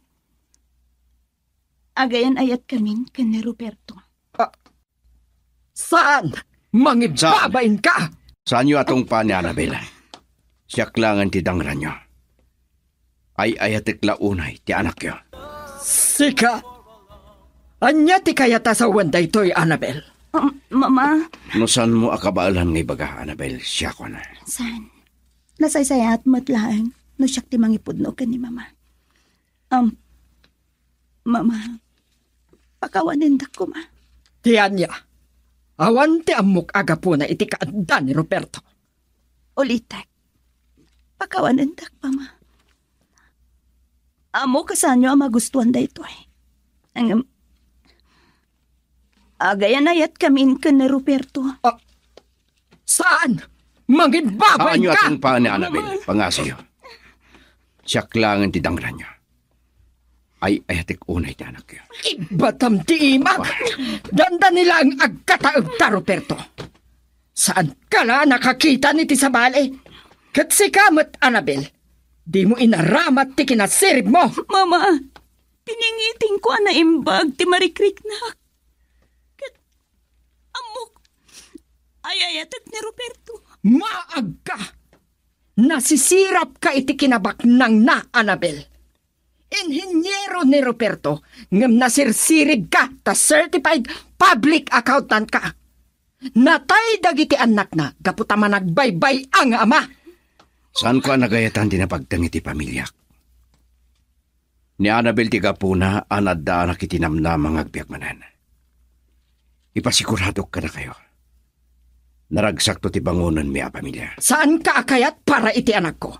agayan-ayatkamin ken ni Ruperto. Ah, saan? Mangibbabainka! Saanyo a tungpaan ni Annabel. Siak laengen ti dangranyo. Ay-ayatek la unay ti anakyo. Sika? Ania ti kayat a sawen daytoy, Annabel? Um, Mama. No saanmo a kabaelan nga ibaga, Annabel, siakon. Saan? Nasaysayaat met laeng no siak ti mangipudno ken ni Mama. Um, Mama, pakawanendak koma. Ti ania, awan ti ammok a gapuna iti kaadda ni Ruperto. Ulitek, pakawanendak, Mama. Ammok a saanyo a magustuan daytoy. Ngem, agayan-ayatkamin ken ni Ruperto. Ah, saan? Mangibbabain ka! Saanyo a tungpaan ni Annabel, pangasuyo. Siak laengen ti dangranyo. Ay-ayatek unay ti anakyo. Ibbatam ti imak! Dandani laeng agkataebta, Ruperto. Saanka la nakakitan iti sabali. Ket sika met, Annabel, dimo inaramat ti kinasiribmo. Mama, piningitingko a naimbag ti marikriknak. Ket ammok, ay-ayatek ni Ruperto. Maagka! Nasisirapka iti kinabaknangna, Annabel. Inheniero ni Ruperto, ngem nasirsiribka ta certified public accountant ka. Natay dagiti annakna gapu ta managbaybay-a nga ama. Saanko a nagayatan ti napagteng iti pamiliak. Ni Annabel ti gapuna a naaddaanak iti namnama nga agbiag manen. Ipasiguradok kadakayo. Naragsakto ti bangonenmi a pamilia. Saanka a kayat para iti anakko?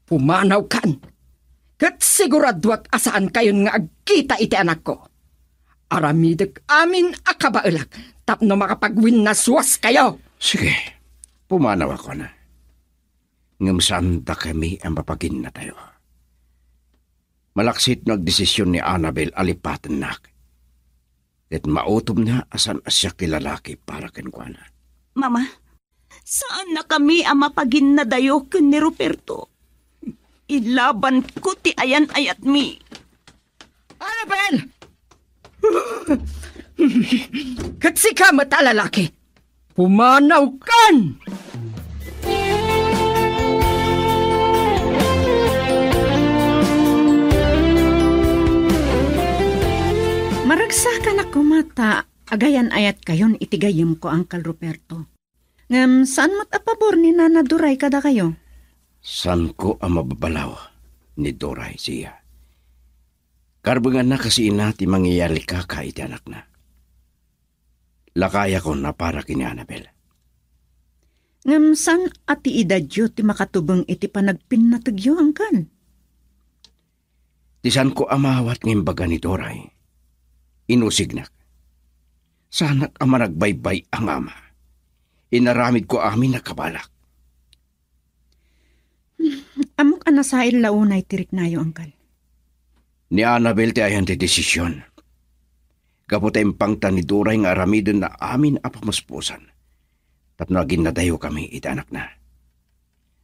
Pumanawkan. Ket siguraduak a saankayon nga agkita iti anakko. Aramidek amin a kabaelak tapno makapagwinnasuaskayo. Sige, pumanawakon. Ngem saan dakami a mapaginnadayo. Malaksid no agdesision ni Annabel a lipatennak, ket mautomna a saan a siak ti lalaki para kenkuana. Mama, saannakami a mapaginnadayo ken ni Ruperto. Ilabanko ti ayan-ayatmi. Annabel! Ket sika met a lalaki, pumanawkan! Maragsakanak koma ta agayan-ayatkayon iti gayyemko, Uncle Ruperto. Ngem saan met a pabor ni Nana Doray kadakayo? Saanko a mababalaw ni Doray, Zia. Karbenganna kas ina ti mangiyalikaka iti anakna. Lakayakon a para ken ni Annabel. Ngem saan a ti edadyo ti makatubeng iti panagpinnategyo, Uncle? Ti saanko a maawat nga imbaga ni Doray, inusignak. Saanak a managbaybay-a nga ama. Inaramidko amin a kabalak. Ammok a nasail la unay ti riknayo, Uncle. Ni Annabel ti ayan ti desisyon. Gapu ta impangtan ni Doray nga aramidenna amin a pamuspusan tapno aginnadayokami iti anakna.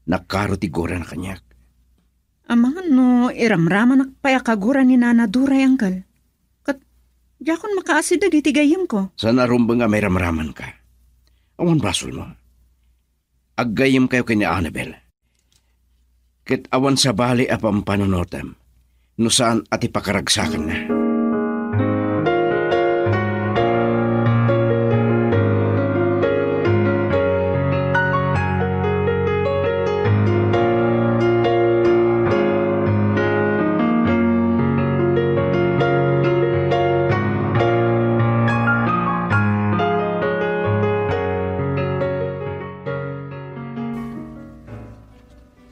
Nagkaro ti gurana kaniak. Amangan no iramramanak pay a kagura ni Nana Doray, Uncle. Ket diakon makaasideg iti gayyemko. Saan a rumbeng a mairamramanka. Awan basolmo. Aggayyemkayo ken ni Annabel. Ket awan sabali a pampanunotem no saan a ti pakaragsakanna.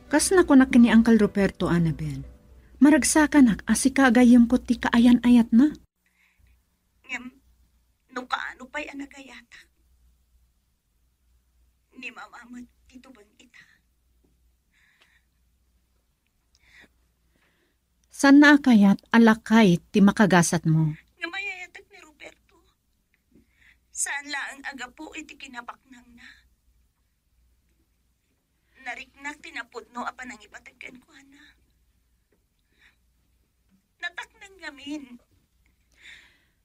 Kas nakunak ken ni Uncle Ruperto, Annabel, maragsakanak a sika a gayyemko ti kaayan-ayatna. Ngem no kaano pay a nagayatak, ni Mama met ti tubeng ita. Saanna a kayat a lakay ti makagasatmo. Ngem ay-ayatek ni Ruperto. Saan laeng a gapu iti kinabaknangna. Nariknak ti napudno a panangipateg kenkuana. Nataknang ngamin.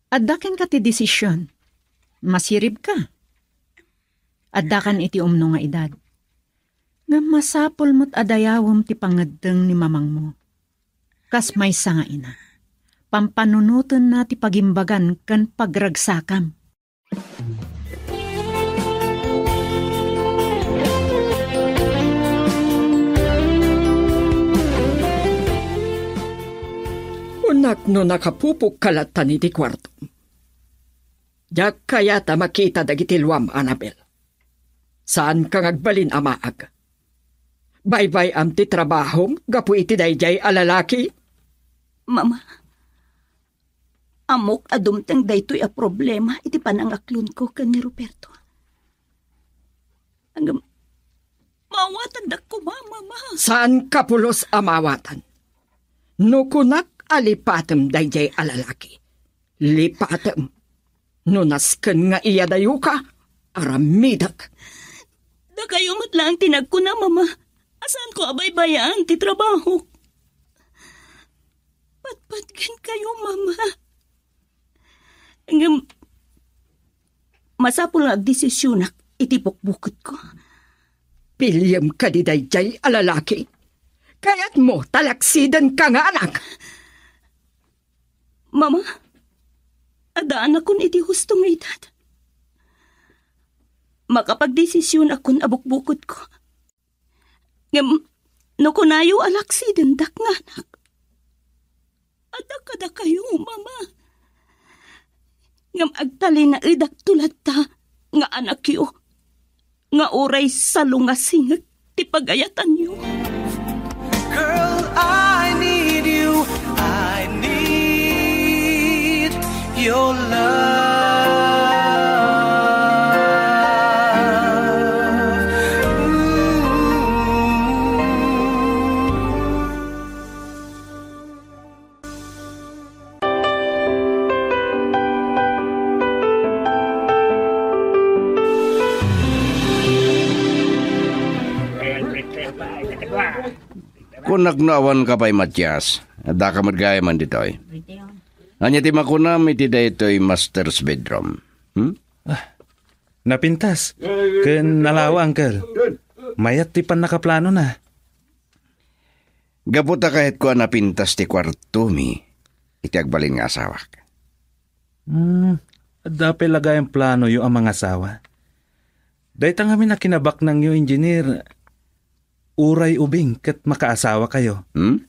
Adda kenka ti desisyon. Masiribka. Addakan iti umno nga edad. Ngem masapul met a dayawem ti pangeddeng ni mamangmo. Kas maysa nga ina, pampanunotenna ti pagimbagan ken pagragsakam. Kunak no nakapupokka latta iti kuartom. Diak kayat a makita dagiti luam, Annabel. Saanka nga agbalin a maag. Baybay-am ti trabahom gapu iti daydiay a lalaki. Mama, ammok a dumteng daytoy a problema iti panangaklonko ken ni Ruperto. Ngem, maawatandak koma, Mama. Saanka pulos a maawatan. No kunak a lipatem daydiay a lalaki, lipatem. No nasken nga iyadayoka, aramidek. Dakayo met laeng ti nagkuna, Mama, a saanko a baybay-an ti trabahok. Patpatgenkayo, Mama. Ngem, masapul nga agdesisionak iti bukbuketko. Piliem kadi daydiay a lalaki? Kayatmo talaksidenka nga anak? Mama, addaanakon iti husto nga edad. Makapagdesisionakon a bukbuketko. Ngem no kunayo a laksidendak nga anak, adda kadakayo, Mama. Ngem agtalinaedakto latta nga anakyo, nga uray salungasingek ti pagayatanyo. Girl, I need you. I need your love. Ooh. Kunak no awan ka pay, Matias. Adda ka met gayam ditoy. Ania ti makunam iti daytoy master's bedroom? Hmm? Napintas. Ken nalawa, Uncle. Mayat ti pannakaplanona. Gapu ta kayatko a napintas ti kuartomi iti agbalin nga asawak. Hmm, adda pay la gayam planoyo a mangasawa. Dayta ngamin a kinabaknangyo, Engineer, uray ubing ket makaasawakayo. Hmm?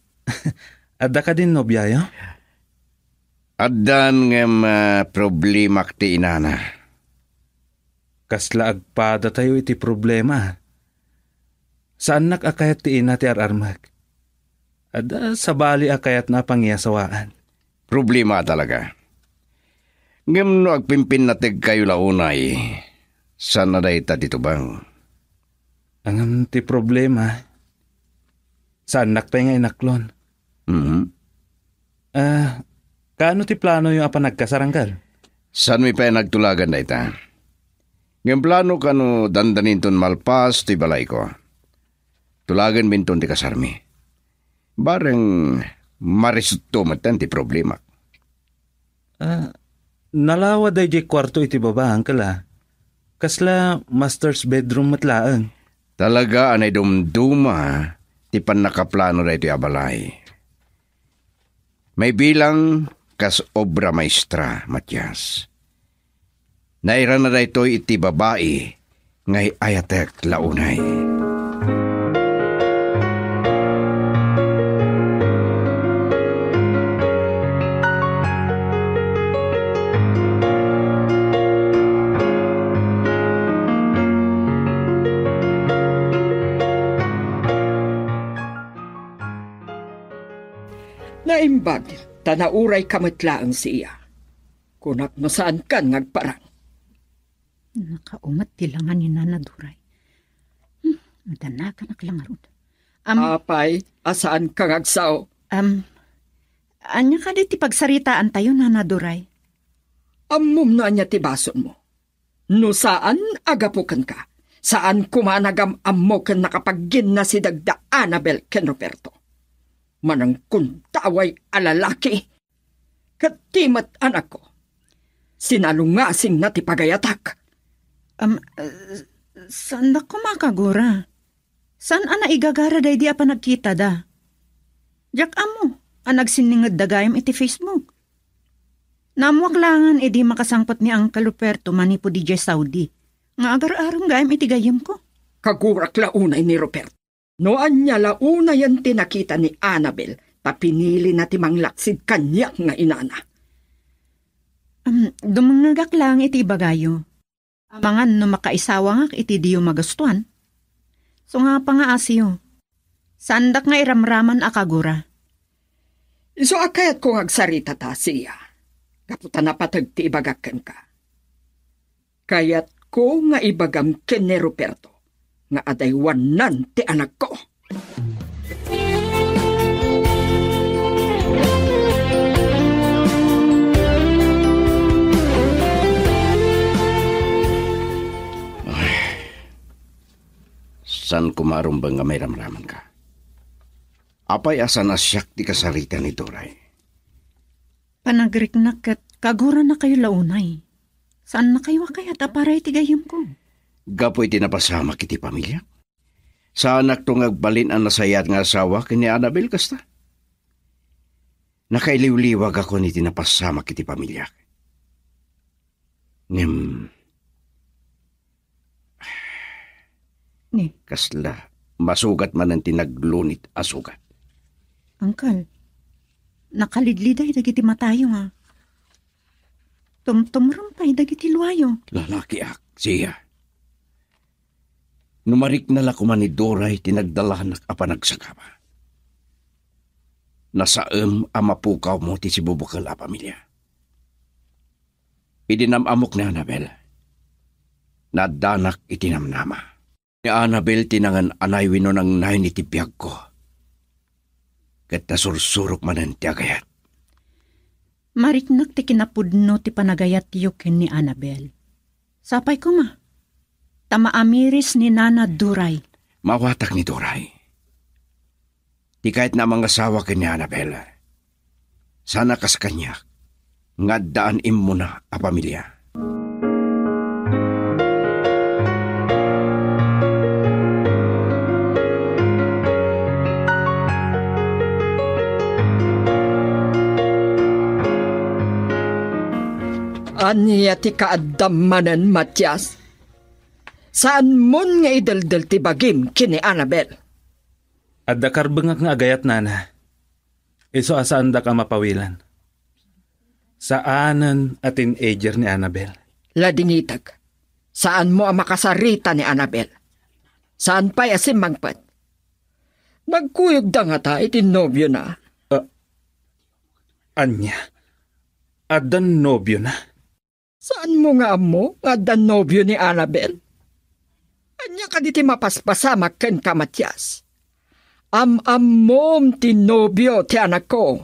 Adda kadin nobiayo? Addan ngem, ah, problemak ti inana. Kasla agpadatayo iti problema. Saannak a kayat ti ina ti ar-armek. Adda sabali a kayatna a pangyasawaan. Problema a talaga. Ngem no agpimpinnategkayo la unay, saan a dayta ti tubang? Ngem ti problema, saannak pay nga inaklon. Mhm. Ah, kaano ti planoyo a panagkasar, Uncle? Saanmi pay a nagtulagan dayta? Ngem plano kano dandaninton malpas toy balayko. Tulaganminton ti kasarmi. Bareng marisutto metten ti problemak. Ah, nalawa daydiay kuarto iti baba, Uncle, ah. Kasla master's bedroom met laeng. Talaga a naidumduma ti pannakaplano daytoy a balay. Maibilang kas obra maestra, Matias. Nairana daytoy iti babai nga ay-ayatek la unay. Naimbag, ta nauray ka met laeng, Sia. Kunak no saankan nga agparang. Nakaunget ti langa ni Nana Duray. Hmm, madanaganak la ngarud. Am- Apay, a saanka nga agsao? Am, ania kadi ti pagsaritaantayo, Nana Duray? Ammom no ania ti basolmo. No saan a gapu kenka, saan koma a nagam-ammo ken nakapagginnasideg da Annabel ken Roberto. Manangkundaway a lalaki. Ket ti met anakko, sinalungasingna ti pagayatak. Am, eh, saandak koma a kagura. Saan a naigagara daydi a panagkitada? Diak ammo a nagsinningedda gayam iti Facebook. Naammoak laengen idi makasangpet ni Uncle Ruperto manipud idiay Saudi nga agar-arem gayam iti gayyemko. Kagurak la unay ni Ruperto. No ania la unayen ti nakita ni Annabel ta pinilina ti manglaksid kaniak nga inana. Am, dumengngegak laeng iti ibagayo. Amangan no makaisawangak iti diyo magustuan. So nga pangaasiyo. Saandak nga iramraman a kagura. Isu a kayatko nga agsaritata, Sia. Gapu ta napateg ti ibagak kenka. Kayatko nga ibagam ken ni Ruperto nga adaywannan ti anakko. Ay, saan ko marumbeng nga mairamramanka? Apay a saan a siak ti kasarita ni Duray? Panagriknak ket kaguranakayo la unay. Saannakayo a kayat a para iti gayyemko. Gapu iti napasamak iti pamiliak. Saanakto nga agbalin a nasayaat nga asawa ken ni Annabel kasta. Nakailiwliwagakon iti napasamak iti pamiliak. Ngem, Ni? Kasla masugat manen ti naglunit a sugat. Uncle, nakalidliday dagiti matayo nga tumtumrem pay dagiti luayo. Lalakiak, Sia. No marikna la koma ni Duray ti nagdalanak a panagsagaba. Nasaem a mapukawmo ti sibubukel a pamilia. Idi nam-ammok ni Annabel, naaddanak iti namnama. Ni Annabel ti nangan-anay wenno nangnayon iti biagko. Ket nasursurok manen ti agayat. Mariknak ti kinapudno ti panagayatyo ken ni Annabel. Sapay koma, ta maamiris ni Nana Duray. Maawatak ni Duray. Ti kayatna a mangasawa ken ni Annabel, saan a kas kaniak nga addaan immuna a pamilia. Ania ti kaaddam manen, Matias? Saanmon nga ideldel ti bagim ken ni Annabel. Adda karbengak nga agayat, nana. Isu a saandak a mapawilan. Saanen a teenager ni Annabel. Ladingitek. Saanmo a makasarita ni Annabel. Saan pay a simmangpet. Nagkuyogda ngata iti nobiona. Ah, ania? Adda nobiona? Saanmo nga ammo nga adda nobio ni Annabel? Ania kadi ti mapaspasamak kenka, Matias? Am-ammom ti nobio ti anakko.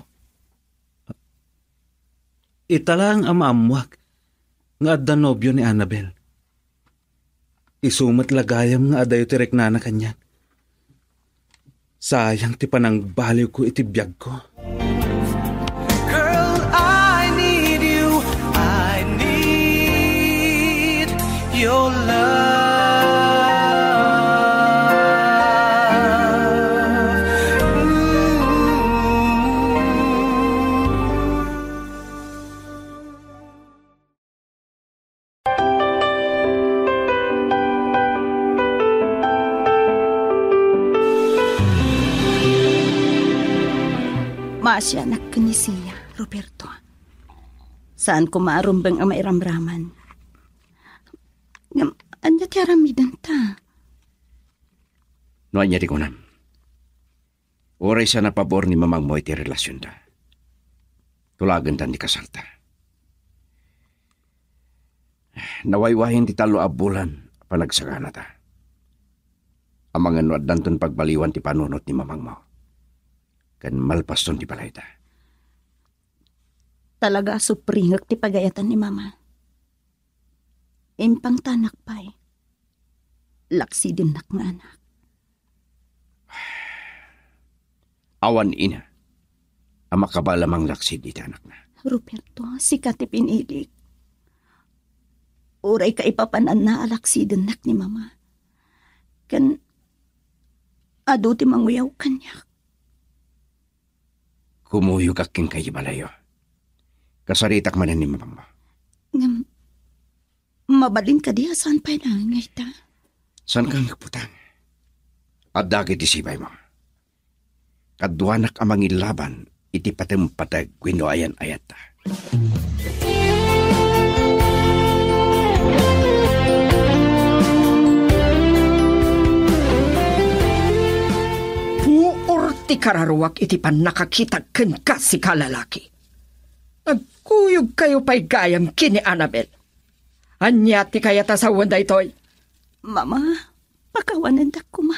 Ita laeng a maammoak nga adda nobio ni Annabel. Isu met la gayam nga adayo ti riknana kaniak. Sayang ti panangbaliwko iti biagko. Girl, I need you. I need your love. Ooh. Maasianak ken ni Sia, Roberto. Saan koma a rumbeng a mairamraman. Ngem, ania ti aramidenta? No ania ti kunam? Uray saan a pabor ni mamangmo iti relasionta, tulagentan ti kasarta. Nawaywayen ti tallo a bulan a panagsaganata. Amangan no addanton pagbaliwan ti panunot ni mamangmo, ken malpaston ti balayta. Talaga a supringek ti pagayatan ni Mama. Impangtanak pay. Laksidennak nga anak. Awan ina a makabaelam a manglaksid iti anakna. Roberto, sika ti pinilik. Uray kaipapananna a laksidennak ni Mama. Ken adu ti manguyaw kaniak. Kumuyogak kenka iti balayyo. Kasaritak manen ni mamangmo. Ngem, mabalin kadi a saan pay laeng nga ita? Saanka nga agbutang. Adda ket ti sibaymo. Kaduanak a mangilaban iti patempateg wenno ayan-ayatta. Puor ti kararuak iti pannakakitak kenka, sika a lalaki. Nagkuyogkayo pay gayam ken ni Annabel. Ania ti kayat a sawen daytoy? Mama, pakawanendak koma.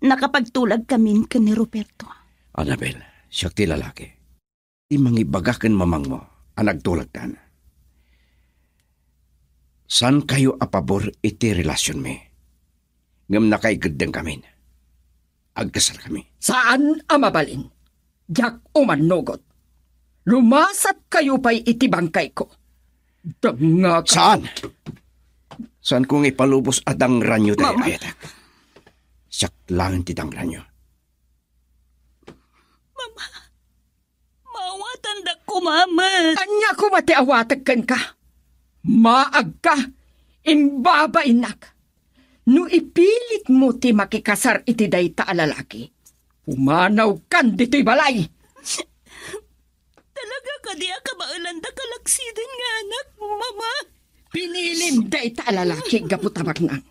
Nakapagtulagkamin ken ni Roberto. Annabel, siak ti lalaki. Ti mangibaga ken mamangmo a nagtulagtan. Saankayo a pabor iti relasionmi. Ngem nakaikeddengkamin. Agkasarkami. Saan a mabalin. Diak umannugot. Lumasatkayo pay iti bangkayko. Dangngak. Saan? Saanko nga ipalubos a dangranyo ti Mama. Ayatek. Siak laeng ti dangranyo. Mama, maawatandak koma met. Ania koma ti awatek kenka? Maagka, imbabainnak. No ipilitmo ti makikasar iti dayta a lalaki, pumanawkan ditoy balay. Talaga kadi a kabaelandak a laksiden nga anak, Mama? Pinilim dayta a lalaki gapu ta baknang.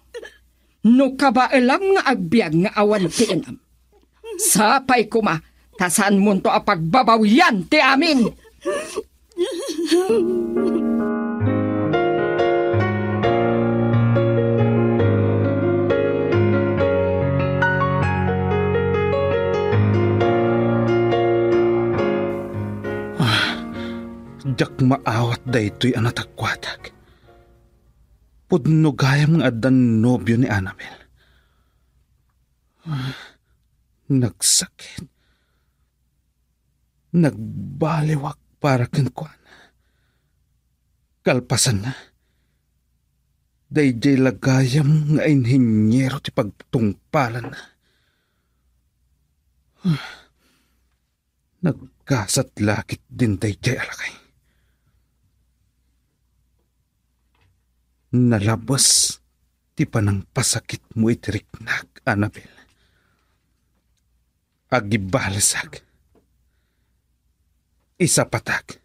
No kabaelam nga agbiag nga awan ti inam, sapay koma ta saanmonto a pagbabawian ti amin. Ah, diak maawat daytoy a natagkuatak. Pudno gayam nga addan nobio ni Annabel. Ah, Nagsakit. Nagbaliwak para kenkuana. Kalpasanna, daydiay la gayam nga inheniero ti pagtungpalanna. Naggasat la ketdin daydiay a lakay. Nalabes ti panangpasakitmo iti riknak, Annabel. Agibalesak. Isapatak.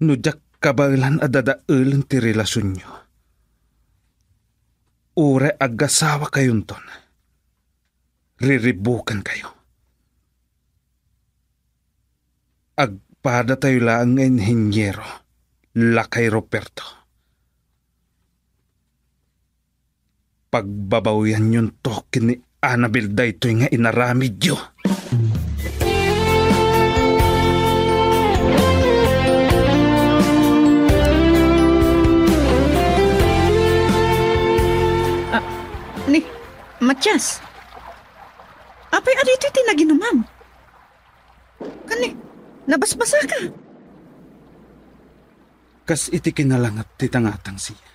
No diak kabaelan a dadaelen ti relasionyo, uray agasawakayonton, riribukankayo. Agpadatayo laeng nga inheniero, Lakay Ruperto. Pagbabawianyonto ken ni Annabel daytoy nga inaramidyo. Ah, ni, Matias, apay a ditoy ti naginumam? Kani, nabasbasaka? Kas iti kinalanget ti tangatang siya,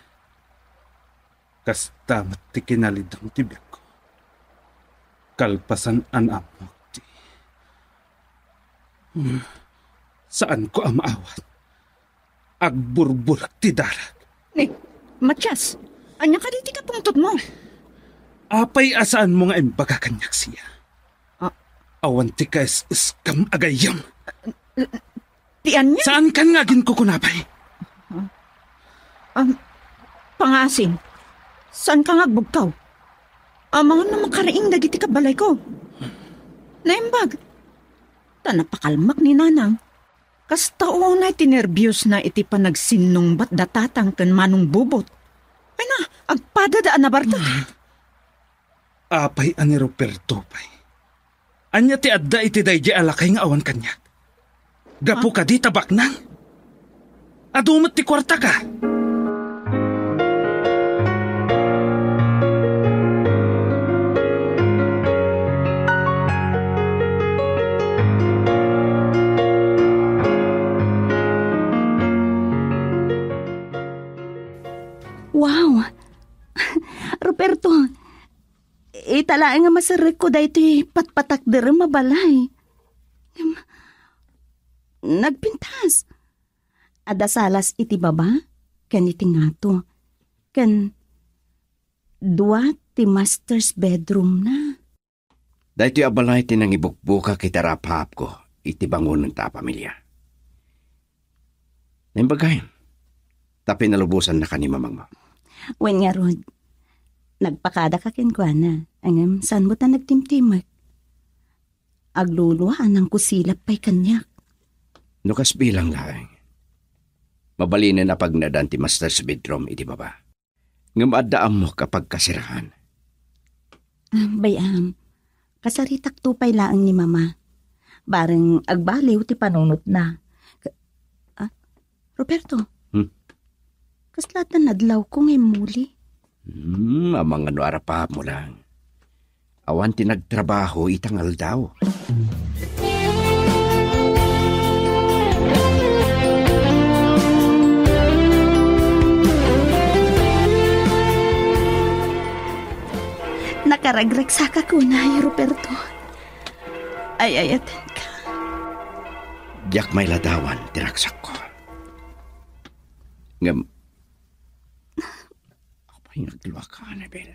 kasta met ti kinalidong ti biagko. Kalpasan a naammok ti, hmm, saanko a maawat. Agburburek ti darak. Ni, Matias, ania kadi ti kapungtotmo? Apay a saanmo nga imbaga kaniak siya? Ah. Awan ti kaes-eskam a gayyem. Ti ania? Saankan nga aginkukuna pay? Am, pangaasim, saanka nga agbugkaw? Amangan no makariing dagiti kabalayko. Naimbag. Ta napakalmak ni Nanang. Kasta unay ti nerbiosna iti panagsinnungbat da Tatang ken Manong Bubot. Ay na, agpadada a nabartek. Apay a ni Ruperto pay? Ania ti adda iti daydiay a lakay nga awan kaniak? Gapu kadi ta baknang? Adu met ti kuartaka. Wow! Roberto, ita laeng nga maserrekko daytoy patpatakderem a balay. Ngem, nagpintas. Adda salas iti baba ken iti ngato, ken dua ti master's bedroomna. Daytoy a balay ti nangibukbukak iti arap-apko iti bangonenta a pamilia. Naimbag gayam, ta pinalubosannaka ni mamangmo. Wen ngarud, nagpakadaka kenkuana, ngem saanmo ta nagtimtimek? Aglulua a nangkusilap pay kaniak. No kas bilang laeng, mabalinen a pagnadan ti master's bedroom iti baba. Ngem adda ammok a pagkasiraan. Ah, bay-am, kasaritakto pay laeng ni Mama. Bareng agbaliw ti panunotna. Ka-, ah, Roberto, hmm? Kasla ta nadlawko nga immuli? Hmm, amangan no arap-apmo lang. Awan ti nagtrabaho ita nga aldaw. Nakaragraksak a kunay, Roberto. Ay-ayatenka. Diak mailadawan ti ragsakko. Ngem, apay nga agluaka, Annabel?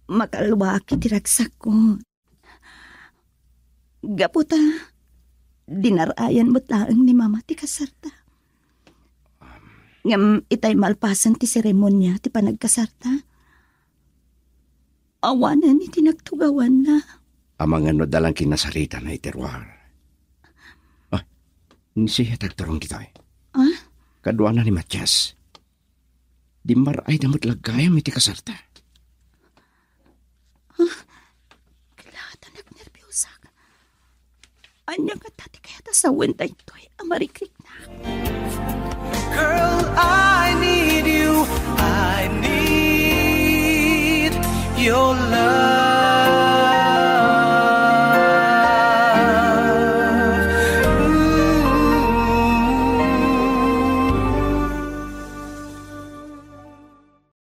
Makalluaak iti ragsakko. Gapu ta, dinar-ayan met laeng ni Mama ti kasarta. Ngem itay malpasen ti seremonia ti panagkasarta, awanen iti nagtugawanna. Amangan no adda lang kinasaritana iti ruar. Ah, ni Sia ti agturong ditoy. Ah? Kaduana ni Matias. Dimmar-ayda met la gayam iti kasarta. Ah, kasta ta nagnerbiusak. Ania ngata ti kayat a sawen daytoy a marikriknak? Girl, I need you. I need your love.